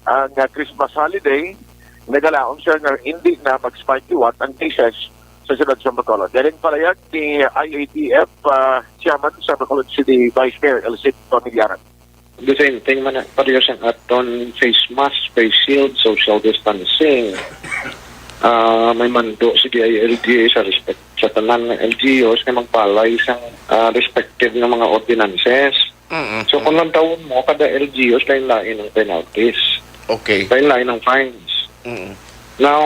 ang, ah, Christmas holiday, nagalaom siya nga hindi na mag-spike liwat ang cases sa siyudad sa Bacolod. Galing palayag ni I A T F, ah, chairman sa Bacolod City Vice Mayor Elcid Pamillaran. The same thing man, pareho sang aton face mask, face shield, social distancing. Ah, may mando si D I L G A sa respect sa tanan nga L G Us nga magbalay sang, ah, respective nga mga ordinances. Mm-mm. So, kung lantawon mo, kada L G Us lain-lain ang penalties. Okay. Lain-lain ang fines. Mm-mm. Now,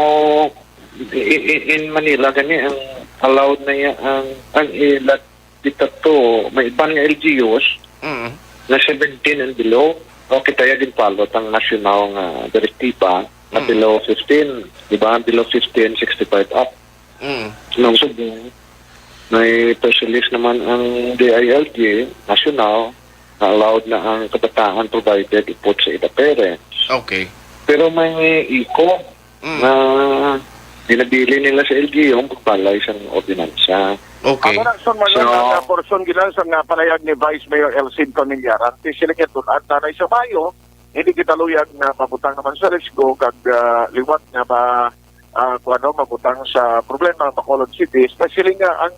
i-, i-, in Manila, gani ang allowed na ya-, ang, ang ilat dito to, may iban nga L G Us Mm-mm. na seventeen and below. O, kita ya ginpalot ang national nga direktiba na Mm. below fifteen, di ba? Below fifteen, sixty-five up. Mm. Nang subong, may press release naman ang D I L G national na allowed na ang kabataan provided upod sa ila parents. Okay. Pero may iko Mm. na ginabili nila sa L G U ang pagbalay sa ordinansa. Okay. Amo na, Son Marlon, So, ang, ah, portion gila sa nga panayag ni Vice Mayor Elcid Pamillaran, ti sila nga tun-an tanay sa Mayo, hindi kita luyag nga mabutang naman sa risgo kag, ah, liwat nga ma-, ah, kuwano, mabutang sa problema ang Bacolod City, especially nga ang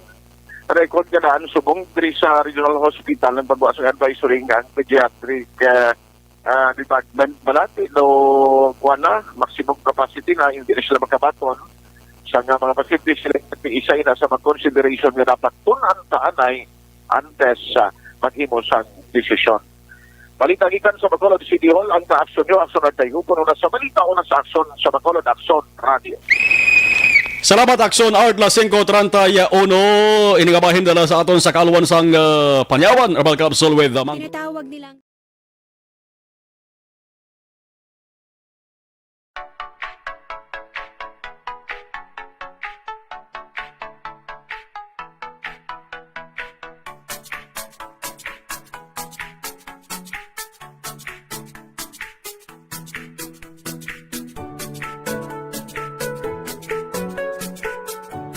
record nga naan subong diri sa Regional Hospital ang pagwa sa advisory nga ang pediatric, ah, ah, department malati no kuan na, maximum capacity na, hindi na sila makabaton sa nga mga pasyente sila isay na sa mga consideration nga dapat tun-an ta anay antes sa maghimo sang desisyon. Balita gikan sa Bacolod City Hall, ang kaaksyon nyo, Aksyon Artay Hugon, una sa balita, una sa aksyon sa Bacolod, Aksyon Radio. Salamat, Aksyon Art, las singko treinta y uno. Ini nga bahin dala sa aton sa kalwan sang, ah, Panyawan, Herbal Capsule with, ah, Mang Tinatawag nilang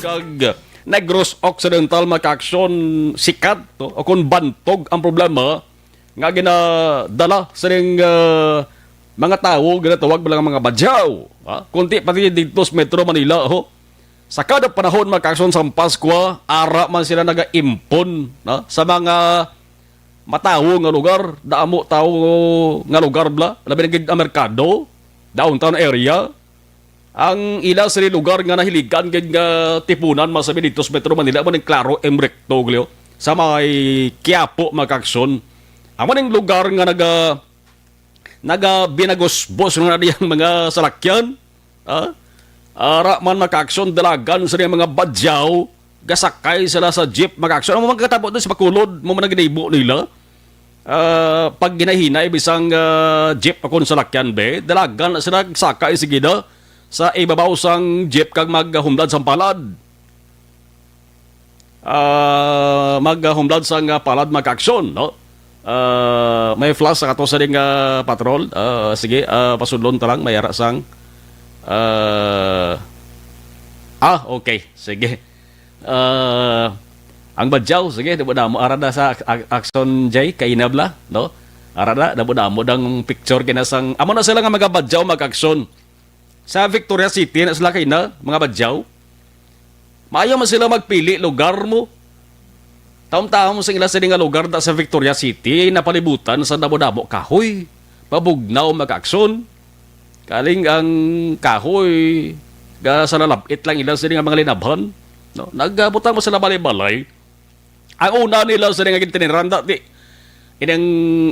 Kag Negros Occidental, mga kaaksyon, sikat, no? O kung bantog ang problema nga ginadala sining, ah, mga tawo, ginatawag ba lang mga badyaw, ha? Kundi pati dito sa Metro Manila, ho. Sa kada panahon, mga kaaksyon, sa Paskwa, ara man sila nagaimpon, no? Sa mga matawo nga lugar, damo tawo nga lugar bla, labi na gid ang merkado, downtown area. Ang ila sini lugar nga nahiligan gid nga tipunan, masabi, dito sa Metro Manila, amo ning Claro M Recto, Gleo, sa may Quiapo, mga kaaksyon. Amo ning lugar nga naga-, naga-binagusbos nga diyang mga salakyan. Ah? Ara man, mga kaaksyon, dalagan sa mga badyaw, gasakay sila sa jeep, mga kaaksyon. Amo man katabo doon sa Bacolod, mo man ang ginibo nila. Ah, pag hinahinay, bisang, ah, jeep akon salakyan, be, dalagan na sila, sakay sige na sa ibabaw sang jeep kag maghumlad sang palad. Ah, maghumlad sang, ah, palad, mga kaaksyon, no? Ah, may flash sa ato sa ding, ah, patrol. Ah, sige, ah, pasudlon ta lang, may ara sang, ah, ah, okay, sige. Ah, ang badyaw, sige, damo-damo ara na sa ak-, ak-, Aksyon J, kainabla, no? Ara na, damo-damo dang picture kina sang, amo na sila nga mga badyaw, mga kaaksyon. Sa Victoria City na sila kay na, mga badyaw. Maayo man sila magpili lugar mo. Taom-taom sa ila sini nga lugar da sa Victoria City, napalibutan sa damo-damo kahoy. Mabugnaw, mga kaaksyon. Kaling ang kahoy, ga sa lalabit lang ila sini nga mga linabhan. No? Nagabutang mo sila balay-balay. Ang una nila sa nga gintiniranda, ti, inang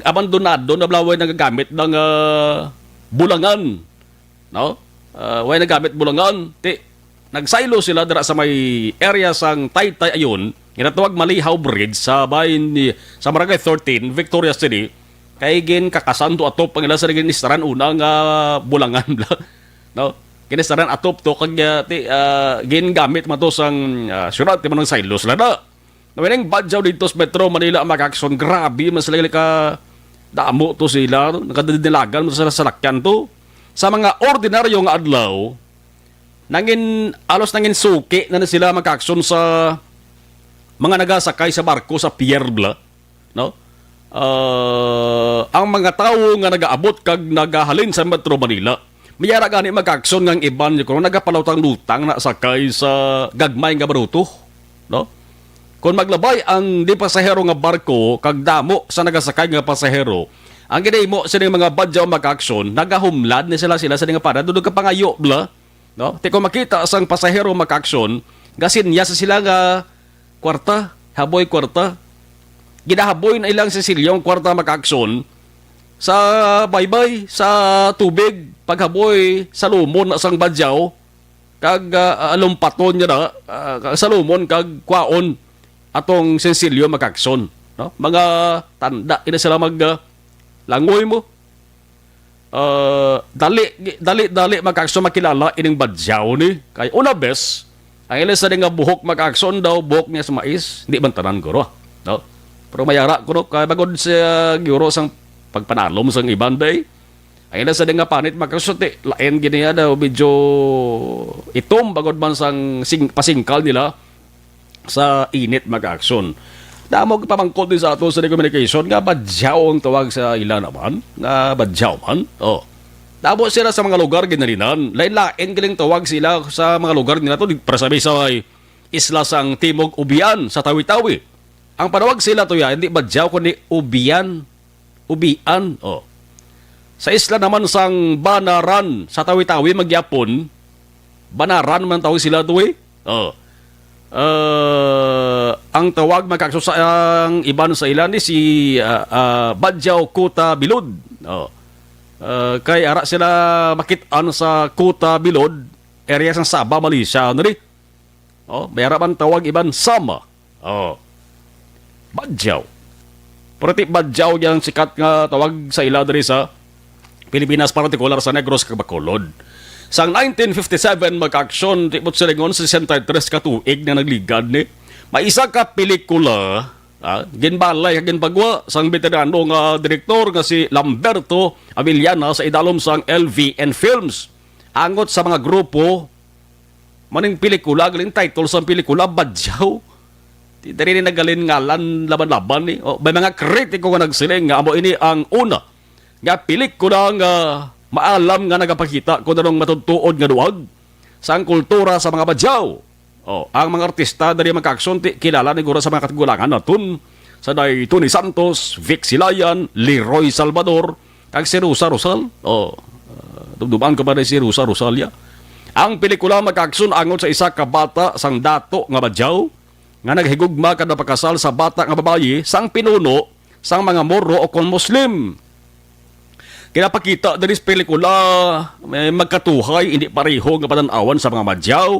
abandonado na, blaway nagagamit ng, ah, bulangan, no? Ah, way nagamit bulangan, ti, nagsaylo sila dira sa may area sang Taytay Ayon, ginatawag Malihaw Bridge sa bahin ni, sa Barangay thirteen, Victoria City, kay gin kakasanto ato pangila sa ginistaran una nga bulangan, no? Ginistaran atop to kag, ah, ti, ah, gingamit man to sang, ah, syudad, ti man ang saylo sila na. Nawining badyaw dito sa Metro Manila, mga kaaksyon, grabe man sila ka damo to sila, no? Nakadinilagan mo sa salakyan to. Sa mga ordinaryo nga adlaw, nangin, alos nangin suki na, na sila, mga kaaksyon, sa mga nagasakay sa barko sa pier bla, no? Ah, ang mga tawo nga nagaabot kag nagahalin sa Metro Manila, may ara gani, mga kaaksyon, nga ang iban, kuno, nagapalutang-lutang na sakay sa gagmay nga baruto, no? Kung maglabay ang di pasahero nga barko kag damo sa nagasakay nga pasahero, ang ginahimo sining mga badyaw, mga kaaksyon, nagahumlad ni sila, sila sa nga para dudog ka pangayo bla, no? Ti kung makita sang pasahero, mga kaaksyon, gasinya sa sila nga kwarta, haboy kwarta. Ginahaboy na ilang sisilyo ang kwarta, mga kaaksyon, sa baybay, sa tubig, paghaboy sa lumon na sang badyaw, kag, ah, alumpaton niya na, ah, sa lumon kag kwaon atong sensilyo, mga kaaksyon, no? Mga tanda ina sila mag, ah, langoy mo. Ah, dali, dali, dali, mga kaaksyon, makilala ining badyaw ni. Kay una bes, ang ila sa nga buhok, mga kaaksyon, daw buhok niya sa mais, hindi man tanan guro, no? Pero mayara ko, no, kay bagod sa guro sang pagpanalom sang iban day. Ang ila sa nga panit, mga kaaksyon, ti, lain gini, ah, daw medyo itom bagod man sang sing-, pasingkal nila sa init, mga kaaksyon. Damo pamangkot din sa ato sa communication nga badyaw ang tawag sa ila naman, nga badyaw man. Oh. Damo sila sa mga lugar ginalinan. Lain-lain galing tawag sila sa mga lugar nila to, di, para sabi sa may isla sang Timog, Ubian sa Tawi-Tawi. Ang panawag sila to ya, hindi badyaw, kundi Ubian. Ubian, oh. Sa isla naman sang Banaran sa Tawi-Tawi, magyapon, Banaran man tawag sila to, eh. Oh. Ah, Ang tawag, mga kaagsoon, sa ang iban sa ila ni si, ah, ah, Badjao Kuta Bilod. Oh. Ah, kay ara sila makit-an sa Kuta Bilod, area sang Sabah, Malaysia, ano ni? Oh, may ara man tawag iban Sama. Oh. Badjao. Pero ti Badjao yang sikat nga tawag sa ila diri sa Pilipinas, partikular sa Negros kag Bacolod. Sang nineteen fifty-seven, magkaaksyon, ti Butselingon, sesenta y tres ka tuig na nagligad ni. May isa ka pelikula, ah, ginbalay kag ginpagwa sang veterano nga direktor nga si Lamberto Avellana sa idalom sang L V N Films. Angot sa mga grupo, maning pelikula, galing title sang pelikula, Badyaw. Di diri ni nagaling ngalan laban-laban ni. Oh, may mga kritiko nga nagsiling nga amo ini ang una nga pelikula nga maalam nga nagapakita kung anong matutuod nga duwag sang kultura sa mga Badyaw. Oh, ang mga artista diri, magkaaksyon, ti kilala ni guro sa mga katigulangan naton, sa day Tony Santos, Vic Silayan, Leroy Salvador, kag si Rosa Rosal. Oh, ah, dumduman ko pa rin si Rosa Rosalia. Ang pelikula, magkaaksyon, angot sa isa ka bata sang dato nga Badyaw nga naghigugma kag napakasal sa bata nga babayi sang pinuno sang mga Moro o kon Muslim. Kinapakita diri sa pelikula, may magkatuhay, hindi pareho nga panan-awan sa mga Madyaw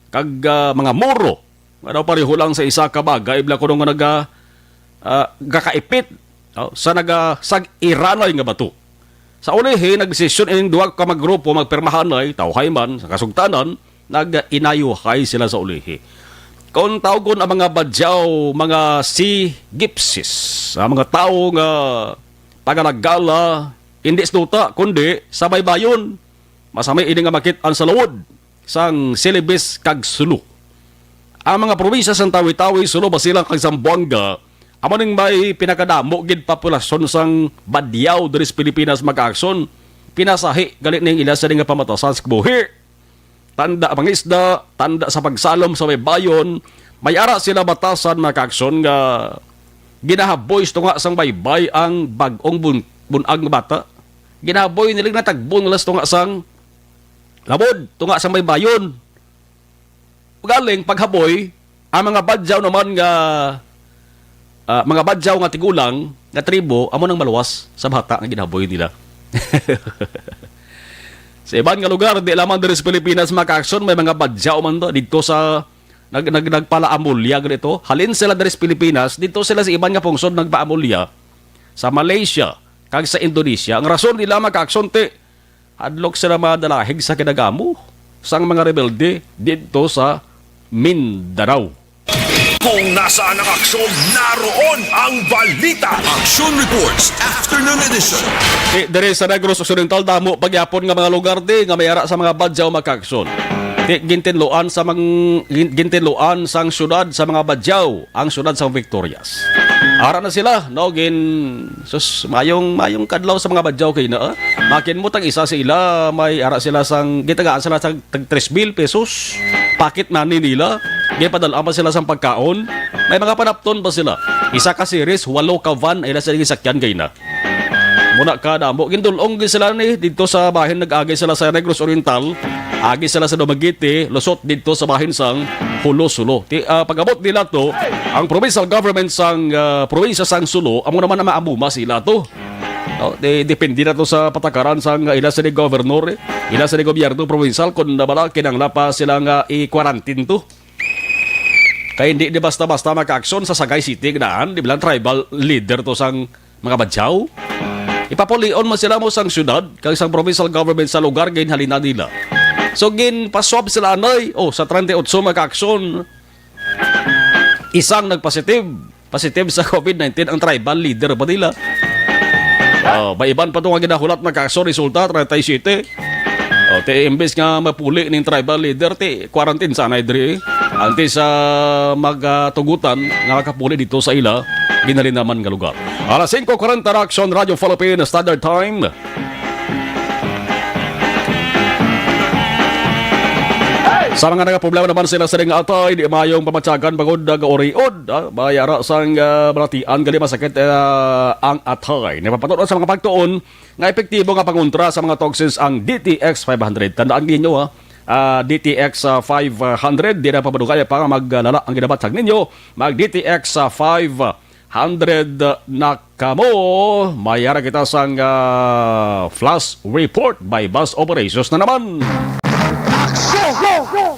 kag, ah, mga Moro, nga daw pareho lang sa isa ka bagay, bala kuno nga naga-, ah, gakaipit, oh, sa naga-, sag-iranay nga bato. Sa ulihi, nagdesisyon ining duha ka magrupo, magpirmahanay, tawhay man, sa kasugtanan, nag-inayuhay sila sa ulihi. Kung tawgon ang mga Badyaw, mga sea gypsies, ang mga tawo nga tagalagala, hindi sa duta, kundi sa baybayon. Masami ini nga makit-an sa lawod sang Celebes kag Sulu. Ang mga probinsya sang Tawi-Tawi, Sulu, Basilan, kag Zamboanga, amo ning may pinakadamo gid populasyon sang Badyaw diri sa Pilipinas, magkaaksyon. Pinasahi gali ning ila sini nga pamatasan sa kabuhi. Tanda pangisda, tanda sa pagsalom sa baybayon, may ara sila batasan, mga kaaksyon, nga ginahaboy sa tunga sang baybay ang bag-ong bun-, bun-ag nga bata. Ginahaboy nila, natagbon nila sa tunga sang labod, tunga sang baybayon. Galing paghaboy, ang mga Badyaw naman nga, ah, mga Badyaw nga tigulang nga tribo, amo nang maluwas sa bata nga ginahaboy nila. Sa iban nga lugar, di lamang diri sa Pilipinas, mga kaaksyon, may mga Badyaw man to dito sa nag-, nag-, nagpalaamulya ganito. Halin sila diri sa Pilipinas, dito sila sa iban nga pungsod nagpaamulya sa Malaysia kag sa Indonesia. Ang rason nila, mga kaaksyon, ti hadlok sila madalahig sa kinagamo sang mga rebelde didto sa Mindanao. Kung nasaan ang aksyon, naroon ang balita. Action Reports, Afternoon Edition. Eh, diri sa Negros Occidental, damo pa gyapon nga mga lugar di nga may ara sa mga Badyaw, mga kaaksyon. Di gintinluan sa mang-, gin-, gintinluan sang syudad sa mga Badyaw, ang syudad sang Victorias. Ara na sila, no, gin-, sus, mayong, mayong kadlaw sa mga Badyaw kay na, ah. Makin mo tang isa sa ila, may ara sila sang, gitagaan sila sang tag tres mil pesos. Pocket money nila. Ginpadala pa sila sang pagkaon. May mga panapton pa sila. Isa ka series, walo ka van, ila sila gisakyan kay na. Muna ka damo. Gindulong gid sila ni dito sa bahin, nag-agi sila sa Negros Oriental. Agi sila sa Dumaguete, lusot dito sa bahin sang Jolo, Sulu. Ti, ah, pag-abot nila to, ang provincial government sang, ah, probinsya sang Sulu, amo naman na maamuma sila to. No, de-, depende na to sa patakaran sang ila sini governor, eh. Ila sini gobyerno provincial kung na bala kinangla pa sila nga i-quarantine to. Kay hindi di basta-basta makaaksyon sa Sagay City, ganahan, di bilang tribal leader to sang mga Badyaw. Ipapulion man sila mo sang syudad, kag sang provincial government sa lugar ginhalinan nila. So, ginpaswab sila anay, oh, sa treinta y ocho makaaksyon, isang nagpositive. Positive sa covid nineteen ang tribal leader pa nila. Oh, may iban pa to nga ginahulat, mga kaaksyon, resulta, treinta y siete. Oh, ti imbes nga mapuli ning tribal leader, ti quarantine sanay diri. Antes sa magatugutan nga makapuli dito sa ila, ginhalinan man nga lugar. Alas singko kwarenta na, Aksyon Radyo Philippine Standard Time. Sa mga nagaproblema naman sila sa ring atay, di mayong pamatyagan bangod nagauriod, ah, may ara sang, ah, balatian gali masakit, ah, ang atay. Napapatuod sa mga pagtuon nga epektibo nga pangontra sa mga toxins ang D T X five hundred. Tandaan ninyo, ha, ah, D T X, ah, five hundred. Di na pa madugay pa nga maglala ang ginabatyag ninyo. Mag D T X, ah, five hundred na kamo. Mayara kita sang, ah, flash report by bus operations na naman. Action!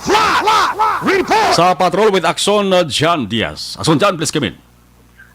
Flash report! Sa Patrol with Action, uh, John Diaz. Action, John, please come in.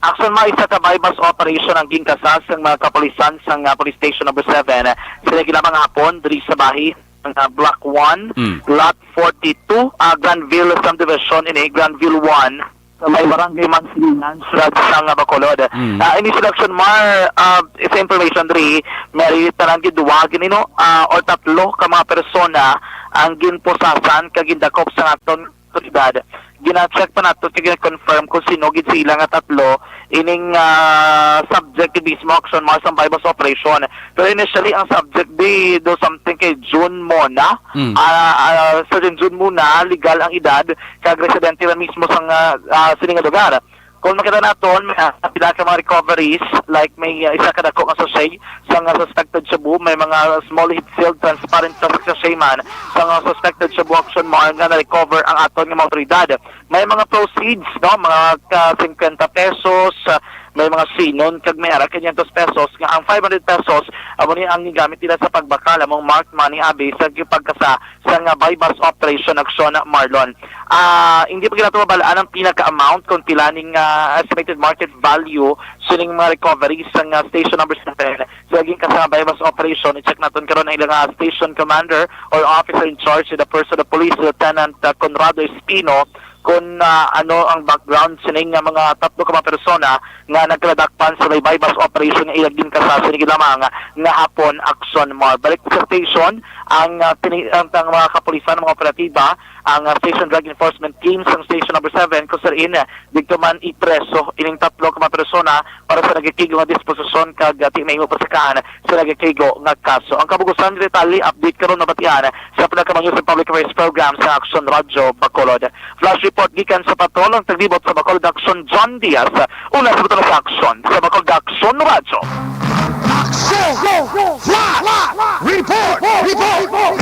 Action, may isa ka buy-bust operation ang ginkasa sang mga kapulisan sang, ah, Police Station Number Seven. Sila ginamang hapon diri sa bahin, ah, Block One, Mm. Lot forty-two, ah, Granville Subdivision, ini Granville One, sa may Barangay Mansilingan, Siyudad sang, ah, Bacolod. Mm. Ah, ini sila, Action Mar, ah, sa information diri, may tanan gid duwa gini, no, ah, or tatlo ka mga persona ang ginpusasan kag gindakop sa aton otoridad. Gina-check pa nato kag gina-confirm kung sino gid sila nga tatlo ining, ah, subject gid mismo, Action Mar, sang buy-bust operation. Pero initially, ang subject di do something kay June Mona. Mm. Ah, ah, Sergeant June Mona, legal ang edad, kag residente man mismo sang, ah, ah, sini nga lugar. Kung makita naton, may, ah, pila ka mga recoveries, like may, ah, isa ka dako nga sachet sang, ah, suspected shabu, may mga small heat-filled transparent plastic sachet man sang, ah, suspected shabu, Action Mar, nga na-recover ang aton nga mga otoridad. May mga proceeds, no, mga ka fifty pesos, ah, may mga sinon, kag may ara quinientos pesos, nga ang five hundred pesos amo ni ang gigamit nila sa pagbakal, among marked money abi sa pagkasa sang, ah, buy-bust operation, Action Mar. Ah, hindi pa gid nato mabal-an ang pinaka-amount kung pila ning, ah, estimated market value sining mga recoveries sang, ah, station number seven. Sa ginkasa nga buy-bust operation, i-check naton karon ang ilang, ah, station commander or officer in charge, the person of police, Lieutenant, ah, Conrado Espino, kung, ah, ano ang background sining nga mga tatlo ka mga persona nga nagkaladakpan sa may buy-bust operation nga ilang ginkasa sini gid lamang nga hapon, Action Mar. Balik sa station ang, ah, tini-, ang, ang mga kapulisan, mga operatiba, ang, ah, Station Drug Enforcement Team sang Station Number Seven, kung sa diin, ah, didto man ipreso ining tatlo ka mga persona para sa nagakig-o nga disposisyon kag, ah, di mahimo pasakaan sa nagakig-o nga kaso. Ang kabug-usan detalye, update karon mabatian sa pila ka mga news and public affairs program sa Action Radyo Bacolod. Flash report gikan sa patrol ang taglibot sa Bacolod Action, John Diaz. Una sa Bacolod Action, sa Bacolod Action Radyo. Action! Flash report! Report!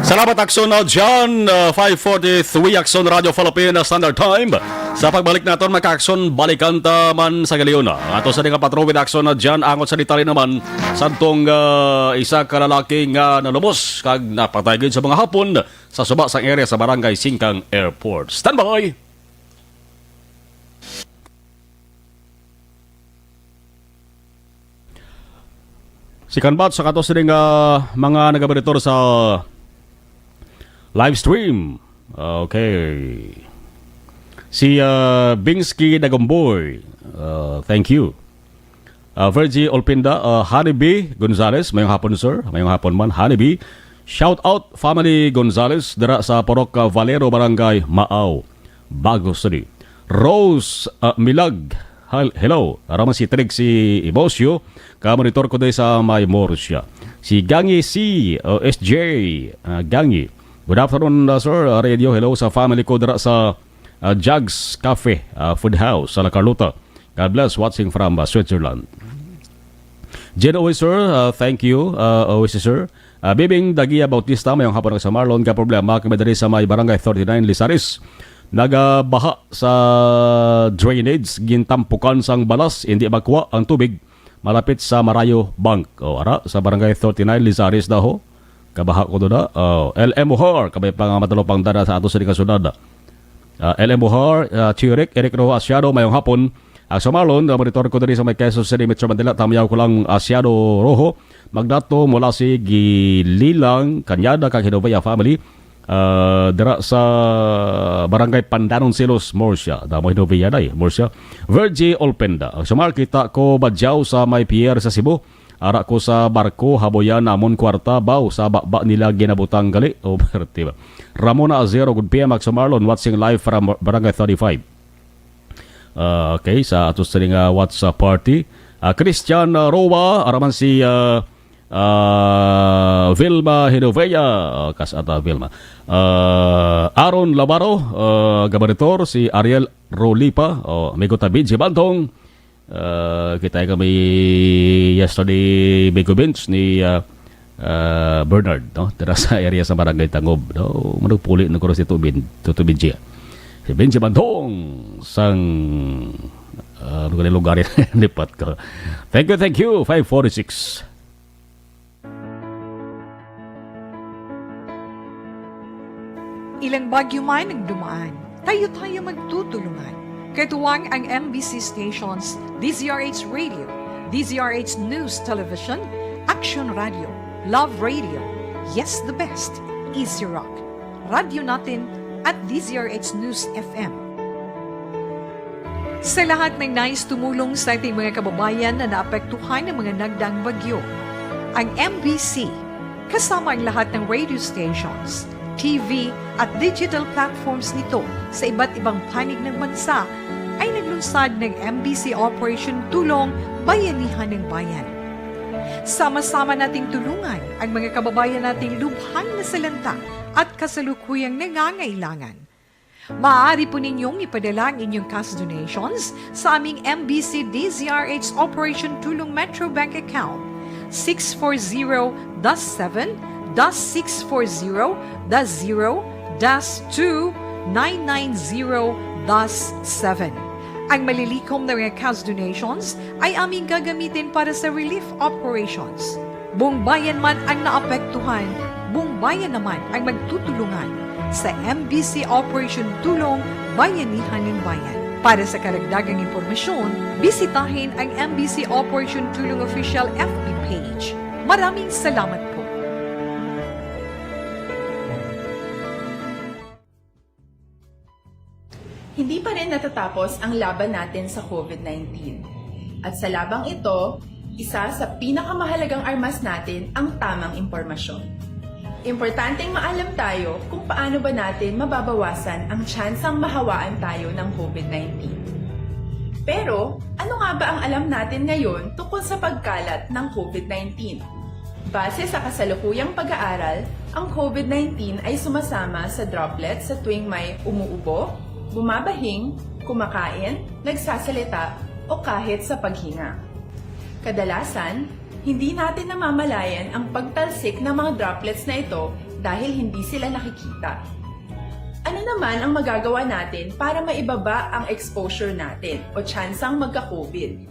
Salamat, Action, uh, John, uh, five forty-three, Action Radio Philippine Standard Time. Sa pagbalik naton, magka-action, balikan ta man sa galiuna. Ato sa nga patrol with Action, uh, John, angot sa detalye naman, sadtong, uh, isa ka lalaki nga nalumos kag napatay gid sa mga hapon sa suba sang area sa Barangay Singkang Airport. Standby! Second batch sa kato sini nga mga nagabaritor sa live stream. Okay. Si, ah, Bingsky Dagomboy. Ah, thank you. Ah, Virgie Olpinda, ah, Honeybee Gonzales, mayong hapon, sir. Mayong hapon man, Honeybee. Shout out, family Gonzales, dira sa Purok, ah, Valero, Barangay Maaw, Bago City. Rose, ah, Milag, hel-, hello. Ara man si Trixie Ibosio, ka monitor ko diri sa may Murcia. Si Gangi C, ah, S J, ah, Gangi. Good afternoon, ah, sir. Ah, radio, hello sa family ko dira sa, ah, Jags Cafe, ah, Food House sa La Carlota. God bless, watching from, uh, Switzerland. Jen Oy, sir, uh, thank you, uh, O S C, sir. Uh, Bibing Dagia Bautista, mayong hapon, Action Mar. Ka problema kami diri sa may Barangay thirty-nine, Lizares. Nagabaha sa drainage, gintampukan sang balas, hindi makuha ang tubig malapit sa Marayo Bank. O, ara, sa Barangay thirty-nine, Lizares daw ho. Kabaha ko doon na. Oh, L M Muhar, kabay pa nga madalupang dana sa ato sa kasunod. Ah, L M Muhar, ah, Chirik, Eric Rojo Asiado, mayong hapon. Action Mar, ah, monitor ko diri sa may Quezon City, Metro Manila. Tamayaw ko lang, Asiado Rojo. Magdato mula si Gililang Kanyada kag Hinovea family. Ah, dira sa Barangay Pandanon Silos, Murcia. Damo Hinovea na eh, Murcia. Virgie Olpenda. Action Mar, kita ko badyaw sa may pier sa Cebu. Ara ko sa barko, haboyan namon kwarta, baw, sa baba nila ginabutang gali. O, perte ba? Ramona Azero, good P M, Action Mar, watching live from Barangay thirty-five. Ah, okay, sa ato sa nga WhatsApp party. Ah, Christian, ah, Roa, ara man si, ah, ah, Vilma Hinovea, ah, kas ata Vilma. Ah, Aaron Labaro, ah, gabaritor, si Ariel Rolipa, oh, amigo ta Benji Bantong, Ah, kita kami yesterday, Big Bench, ni, ah, ah, Bernard, no? Dira sa area sa Barangay Tangob, no? Manugpuli na ko si Tubin, Tuto Benji. Si Benji Bantong sang, ah, ano ka na lugar yan? Lipat ko. Thank you, thank you. Five forty-six. Ilang bagyo man ang dumaan, tayo-tayo magtutulungan. Katuwang ang M B C stations, D Z R H Radio, D Z R H News Television, Action Radio, Love Radio, Yes the Best, Easy Rock, Radyo Natin, at D Z R H News F M. Sa lahat ng nais tumulong sa ating mga kababayan na naapektuhan ng mga nagdaang bagyo, ang M B C, kasama ang lahat ng radio stations, T V, at digital platforms nito sa iba't ibang panig ng bansa, ay naglunsad ng M B C Operation Tulong Bayanihan ng Bayan. Sama-sama nating tulungan ang mga kababayan nating lubhang nasalanta at kasalukuyang nangangailangan. Maaari po ninyong ipadala ang inyong cash donations sa aming M B C D Z R H Operation Tulong Metro Bank Account six four zero dash seven dash six four zero dash zero dash two nine nine zero dash seven. Ang malilikom na mga cash donations ay aming gagamitin para sa relief operations. Buong bayan man ang naapektuhan, buong bayan naman ang magtutulungan sa M B C Operation Tulong Bayanihan ng Bayan. Para sa karagdagang impormasyon, bisitahin ang M B C Operation Tulong Official F B page. Maraming salamat po. Hindi pa rin natatapos ang laban natin sa COVID nineteen. At sa labang ito, isa sa pinakamahalagang armas natin ang tamang impormasyon. Importanteng maalam tayo kung paano ba natin mababawasan ang tsansang mahawaan tayo ng COVID nineteen. Pero, ano nga ba ang alam natin ngayon tungkol sa pagkalat ng COVID nineteen? Base sa kasalukuyang pag-aaral, ang COVID nineteen ay sumasama sa droplets sa tuwing may umuubo, bumabahing, kumakain, nagsasalita, o kahit sa paghinga. Kadalasan, hindi natin namamalayan ang pagtalsik ng mga droplets na ito dahil hindi sila nakikita. Ano naman ang magagawa natin para maibaba ang exposure natin o tsansang magka-COVID?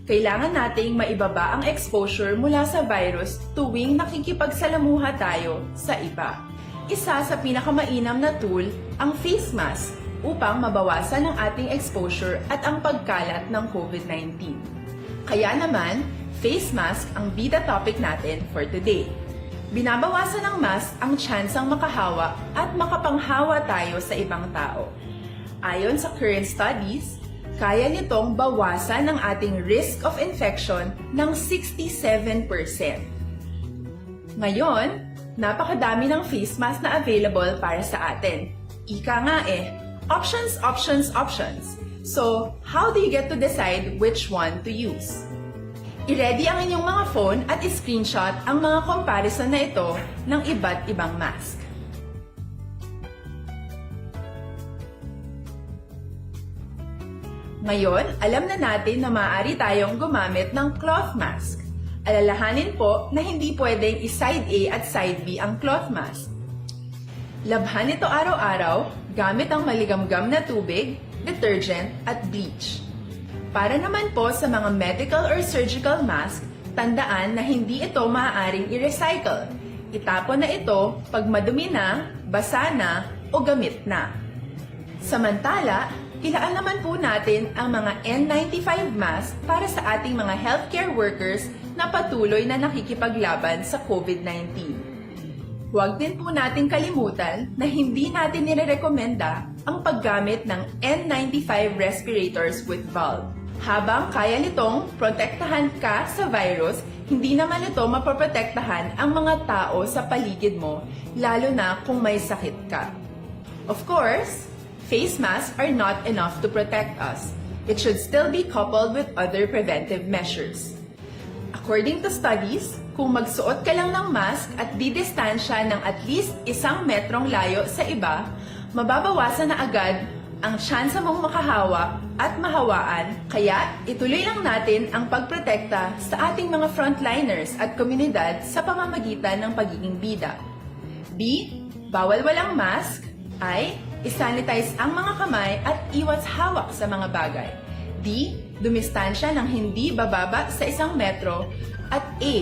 Kailangan nating maibaba ang exposure mula sa virus tuwing nakikipagsalamuha tayo sa iba. Isa sa pinakamainam na tool ang face mask upang mabawasan ang ating exposure at ang pagkalat ng COVID nineteen. Kaya naman, face mask ang bida topic natin for today. Binabawasan ng mask ang tsansang makahawa at makapanghawa tayo sa ibang tao. Ayon sa current studies, kaya nitong bawasan ang ating risk of infection ng sixty-seven percent. Ngayon, napakadami ng face mask na available para sa atin. Ika nga eh, options, options, options. So, how do you get to decide which one to use? I-ready ang inyong mga phone at i-screenshot ang mga comparison na ito ng iba't ibang mask. Ngayon, alam na natin na maaari tayong gumamit ng cloth mask. Alalahanin po na hindi pwedeng i-side A at side B ang cloth mask. Labhan ito araw-araw gamit ang maligamgam na tubig, detergent, at bleach. Para naman po sa mga medical or surgical mask, tandaan na hindi ito maaaring i-recycle. Itapon na ito pag madumi na, basa na, o gamit na. Samantala, ilaan naman po natin ang mga N ninety-five mask para sa ating mga healthcare workers na patuloy na nakikipaglaban sa COVID nineteen. Huwag din po nating kalimutan na hindi natin nirerekomenda ang paggamit ng N ninety-five respirators with valve. Habang kaya nitong protektahan ka sa virus, hindi naman ito mapoprotektahan ang mga tao sa paligid mo, lalo na kung may sakit ka. Of course, face masks are not enough to protect us. It should still be coupled with other preventive measures. According to studies, kung magsuot ka lang ng mask at didistansya ng at least isang metrong layo sa iba, mababawasan na agad ang tsansa mong makahawa at mahawaan, kaya ituloy lang natin ang pagprotekta sa ating mga frontliners at komunidad sa pamamagitan ng pagiging bida. B, bawal walang mask. I, isanitize ang mga kamay at iwas hawak sa mga bagay. D, dumistansya ng hindi bababa sa isang metro. At A,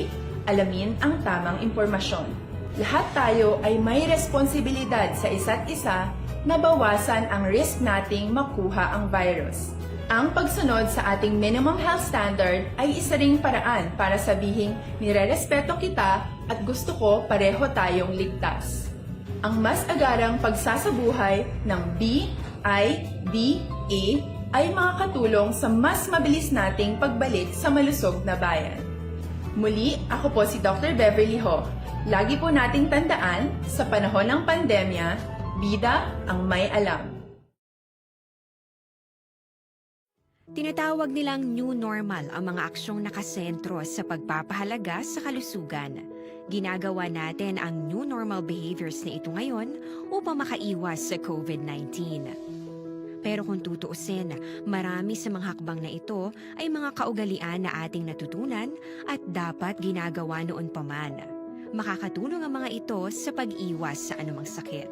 alamin ang tamang impormasyon. Lahat tayo ay may responsibilidad sa isa't isa na bawasan ang risk nating makuha ang virus. Ang pagsunod sa ating minimum health standard ay isa ring paraan para sabihing nirerespeto kita at gusto ko pareho tayong ligtas. Ang mas agarang pagsasabuhay ng B I D A ay makakatulong sa mas mabilis nating pagbalik sa malusog na bayan. Muli, ako po si Doctor Beverly Ho. Lagi po nating tandaan, sa panahon ng pandemya, bida ang may alam. Tinatawag nilang new normal ang mga aksyong nakasentro sa pagpapahalaga sa kalusugan. Ginagawa natin ang new normal behaviors na ito ngayon upang makaiwas sa covid nineteen. Pero kung tutuusin, marami sa mga hakbang na ito ay mga kaugalian na ating natutunan at dapat ginagawa noon pa man. Makakatulong ang mga ito sa pag-iwas sa anumang sakit.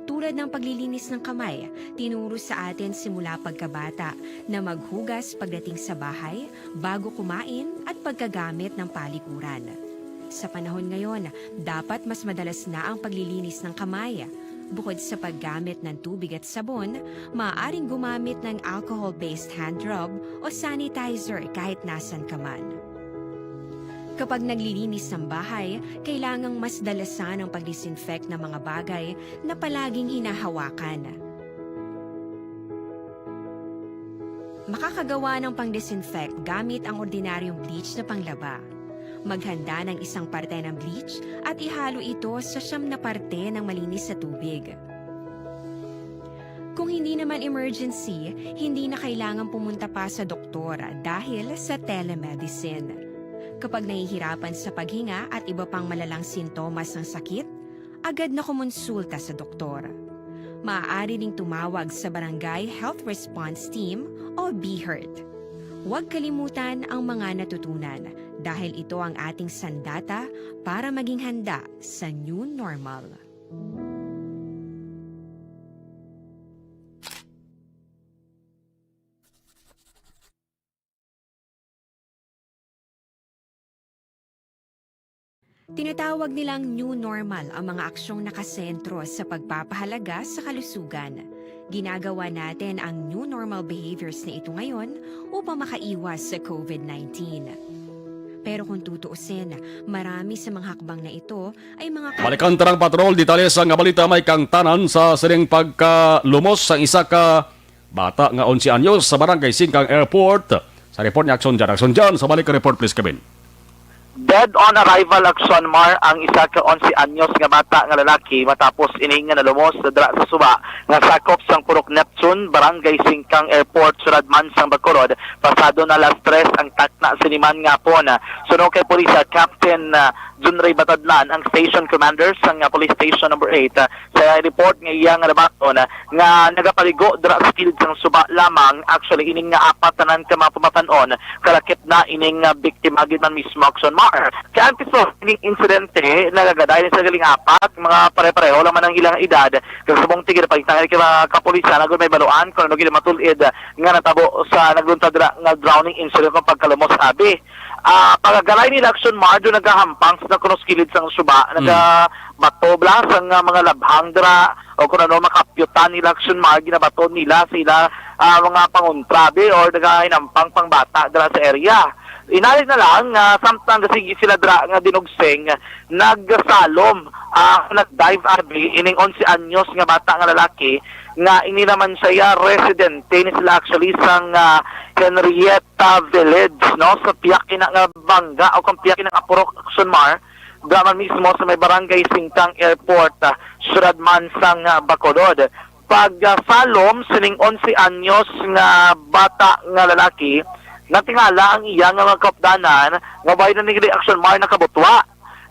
Tulad ng paglilinis ng kamay, tinuro sa atin simula pagkabata na maghugas pagdating sa bahay, bago kumain, at pagkagamit ng palikuran. Sa panahon ngayon, dapat mas madalas na ang paglilinis ng kamay. Bukod sa paggamit ng tubig at sabon, maaaring gumamit ng alcohol-based hand rub o sanitizer kahit nasan ka man. Kapag naglilinis ng bahay, kailangang mas dalasan ang pag-disinfect ng mga bagay na palaging hinahawakan. Makakagawa ng pang-disinfect gamit ang ordinaryong bleach na panglaba. Maghanda ng isang parte ng bleach at ihalo ito sa siyam na parte ng malinis na tubig. Kung hindi naman emergency, hindi na kailangan pumunta pa sa doktor dahil sa telemedicine. Kapag nahihirapan sa paghinga at iba pang malalang sintomas ng sakit, agad na kumonsulta sa doktor. Maaari ring tumawag sa Barangay Health Response Team o BHERT. Huwag kalimutan ang mga natutunan dahil ito ang ating sandata para maging handa sa new normal. Tinatawag nilang new normal ang mga aksyong nakasentro sa pagpapahalaga sa kalusugan. Ginagawa natin ang new normal behaviors na ito ngayon upang makaiwas sa covid nineteen. Pero kung tutuusin, marami sa mga hakbang na ito ay mga ka- Balikan ta ang patrol. Detalye sa nga balita, may kangtanan sa sining pagkalumos sang isa ka bata nga onse anyos sa Barangay Singkang Airport. Sa report ni Action Jan. Action Jan, sa balik ka report, please, Kevin. Dead on arrival, Action Mar, ang isa ka onse anyos nga bata nga lalaki matapos ini nga nalumos dira sa suba nga sakop sang Purok Neptune, Barangay Singkang Airport, Syudad man sang Bacolod, pasado na alas tres ang takna sini man nga hapon. Suno kay Pulis, ah, Captain, ah, Junray Batadlan, ang station commander sang, ah, Police Station Number eight, ah, sa report nga iya nga nabaton, ah, nga nagapaligo dira sa kilid sang suba lamang. Actually, ining nga apat tanan ka mga pumatan-on, kalakip na ining, ah, biktima gid man mismo, Action Mar. Kay antes pa ining insidente, nagagaday ni sa galing apat, mga pare-pareho lang man ang ilang edad. Kag subong ti ginapangitangan kay mga kapulisan, agud may baluan kung ano gid matul-id, ah, nga natabo sa nagluntad dira nga drowning incident kung pagkalumos abi. Ah, pagagalay nila, Action Mar, do nagahampang sa kuno sa kilid sang suba, Mm. nagabato bala sang, ah, mga labhang dira, o kung ano, makapyutan nila, Action Mar, ginabato nila sila, ah, mga pangontrabe or nagahinampang pang bata dira sa area. Inali na lang, ah, samtang gasigi sila dira nga dinugsing, nagsalom, ah, nag-dive abi ining onse anyos nga bata nga lalaki, nga ini naman siya residente ni sila actually sang, ah, Henrietta Village, no? Sa piyak ina nga bangga o kung piyak ina nga purok, Action Mar, dira man mismo sa may Barangay Singkang Airport, ah, syudad man sang, ah, Bacolod. Pag, ah, salom sining onse anyos nga bata nga lalaki, natingala ang iya nga mga kaupdanan nga way na ni Action Mar nakabutwa.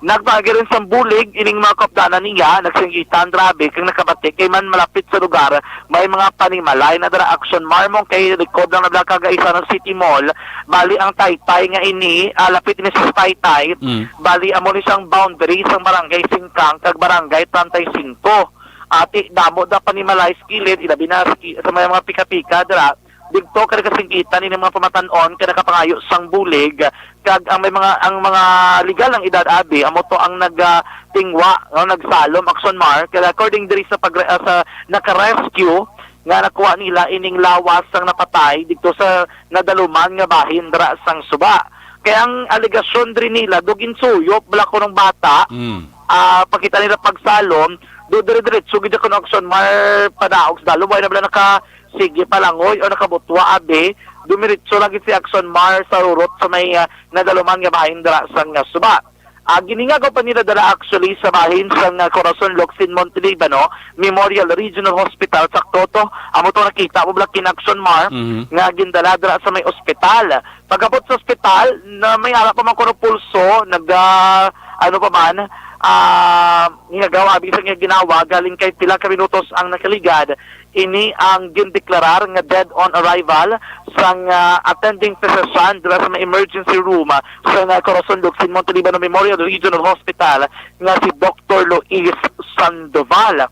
Nagpangagi rin sang bulig ining mga kaupdanan niya, nagsinggitan, grabe, kag nakabati kay man malapit sa lugar, may mga panimalay na dira. Action Mar, mo kay likod lang na bala kag isa ng City Mall, bali ang Taytay nga ini, ah, lapit ini sa Taytay, Mm. bali amo ni siyang boundary sang Barangay Singkang kag Barangay treinta y cinco. Ati, damo da panimalay sa kilid, ilabi na sa ki-, sa may mga pika-pika dira. Didto ka nakasinggitan ini mga pamatan-on kay nakapangayo sang bulig, kag ang may mga, ang mga legal nga edad abi, amo to ang nag, ah, tingwa, no, nagsalom, Action Mar, kay according diri sa pag, ah, sa naka-rescue nga nakuha nila ining lawas sang napatay didto sa nadaluman nga bahin dira sang suba. Kay ang alegasyon diri nila, do ginsuyop bala kuno ang bata, Mm. ah, pagkita nila pagsalom, do dire-diretso gid kuno, Action Mar, padaog sa dalom, wala na bala naka sige palangoy o nakabutwa, abi, dumiretso lagi si Action Mar sa rurot sa may, ah, nadaluman nga bahin dira sang, ah, suba. Ah, giningagaw pa nila dala actually sa bahin sang, ah, Corazon Locsin Montelibano Memorial Regional Hospital sa Toto. Amo to nakita mo bala kin Action Mar Mhm. nga gindala dira sa may ospital. Pagabot sa ospital, na may ara pa man kuno pulso, nag, ah, ano pa man, ah, ginagawa, abi sa nga ginawa, galing kay pila ka minutos ang nakaligad. Ini ang gindeklarar nga dead on arrival sang, ah, attending physician dira sa may emergency room, ah, sa nga Corazon Locsin Montelibano Memorial Regional Hospital nga si Doktor Luis Sandoval.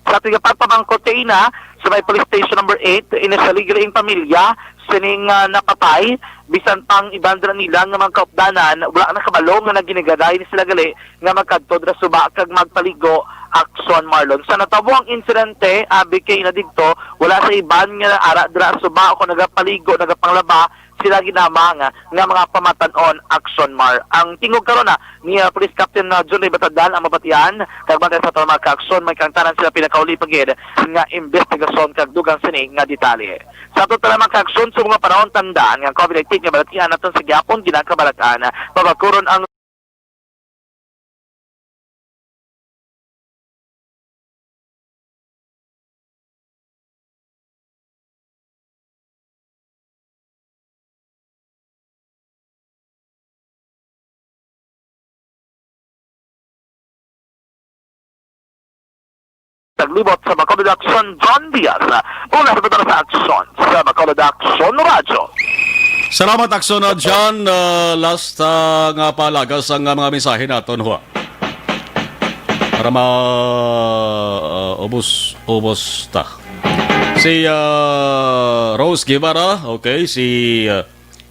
Sa tingapagpamangkot kay ina, sa may police station number eight, initially gali ang pamilya sining, ah, napatay, bisan pang iban dira nila nga mga kaupdanan, wala nakabalo nga naginigaday ni sila gali nga magkadto dira suba kag magpaligo, Action Marlon. Sa natabo ang insidente, abi kay ina didto, wala sa iban nga ara dira suba o kung nagapaligo, nagapanglaba, sila ginamang nga mga pamatan-on, Action Mar. Ang tingog karon na ni, ah, Police Captain na John Ray Batadan ang mabatian, kag bantay sa aton mga ka-aksyon, may kangtanan sila pinakauli pa gid nga investigasyon kag dugang sini nga detalye. Sa aton tanan mga ka-aksyon, sa mga panahon, tandaan nga ang covid nineteen nga balatian naton sa gihapon, ginakabalak-an. Pabakuron ang Taglibot sa Bacolod Action, John Diaz. Una sa Bacolod Action, sa Bacolod Action Radyo. Salamat, Action, uh, John. Uh, last, uh, nga palaga sa nga mga mensahe naton, ho. Para ma, uh, ubos, ubos ta. Si, uh, Rose Guevara, okay, si, uh,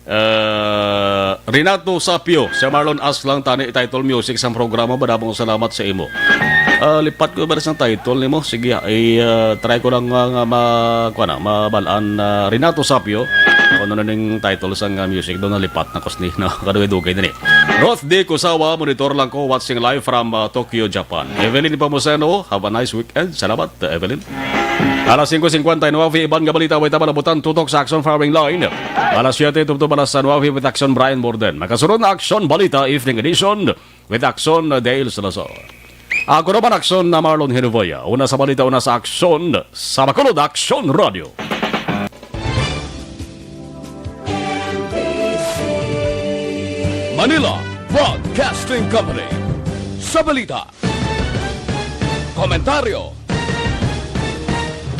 Uh, Renato Sapio, si Marlon Aslang, tani title music sang programa, madamong salamat sa imo. Uh, lipat ko ba sang title nimo? Sige, i, uh, try ko lang nga, nga ma, kuwan na, mabalaan, uh, Renato Sapio. Kung ano na ning title sang, uh, music, doon nalipat na ko sini, no? Kadugay-dugay na ni. Ruth D. Kusawa, monitor lang ko, watching live from, uh, Tokyo, Japan. Evelyn Pamuseno, have a nice weekend. Salamat, uh, Evelyn. Alas singko singkwenta y nuebe, iban nga balita, way ta malabutan tutok sa Action Firing Line. Alas siyete, tubtob alas nuebe with Action Brian Morden. Makasunod na Action Balita Evening Edition with Action Dale Salazar. Ako naman, Action na Marlon Hinuvoya. Una sa balita, una sa aksyon, sa Bacolod Action Radio. Manila Broadcasting Company. Sa balita, komentaryo,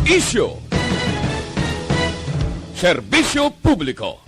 isyu, serbisyo publiko.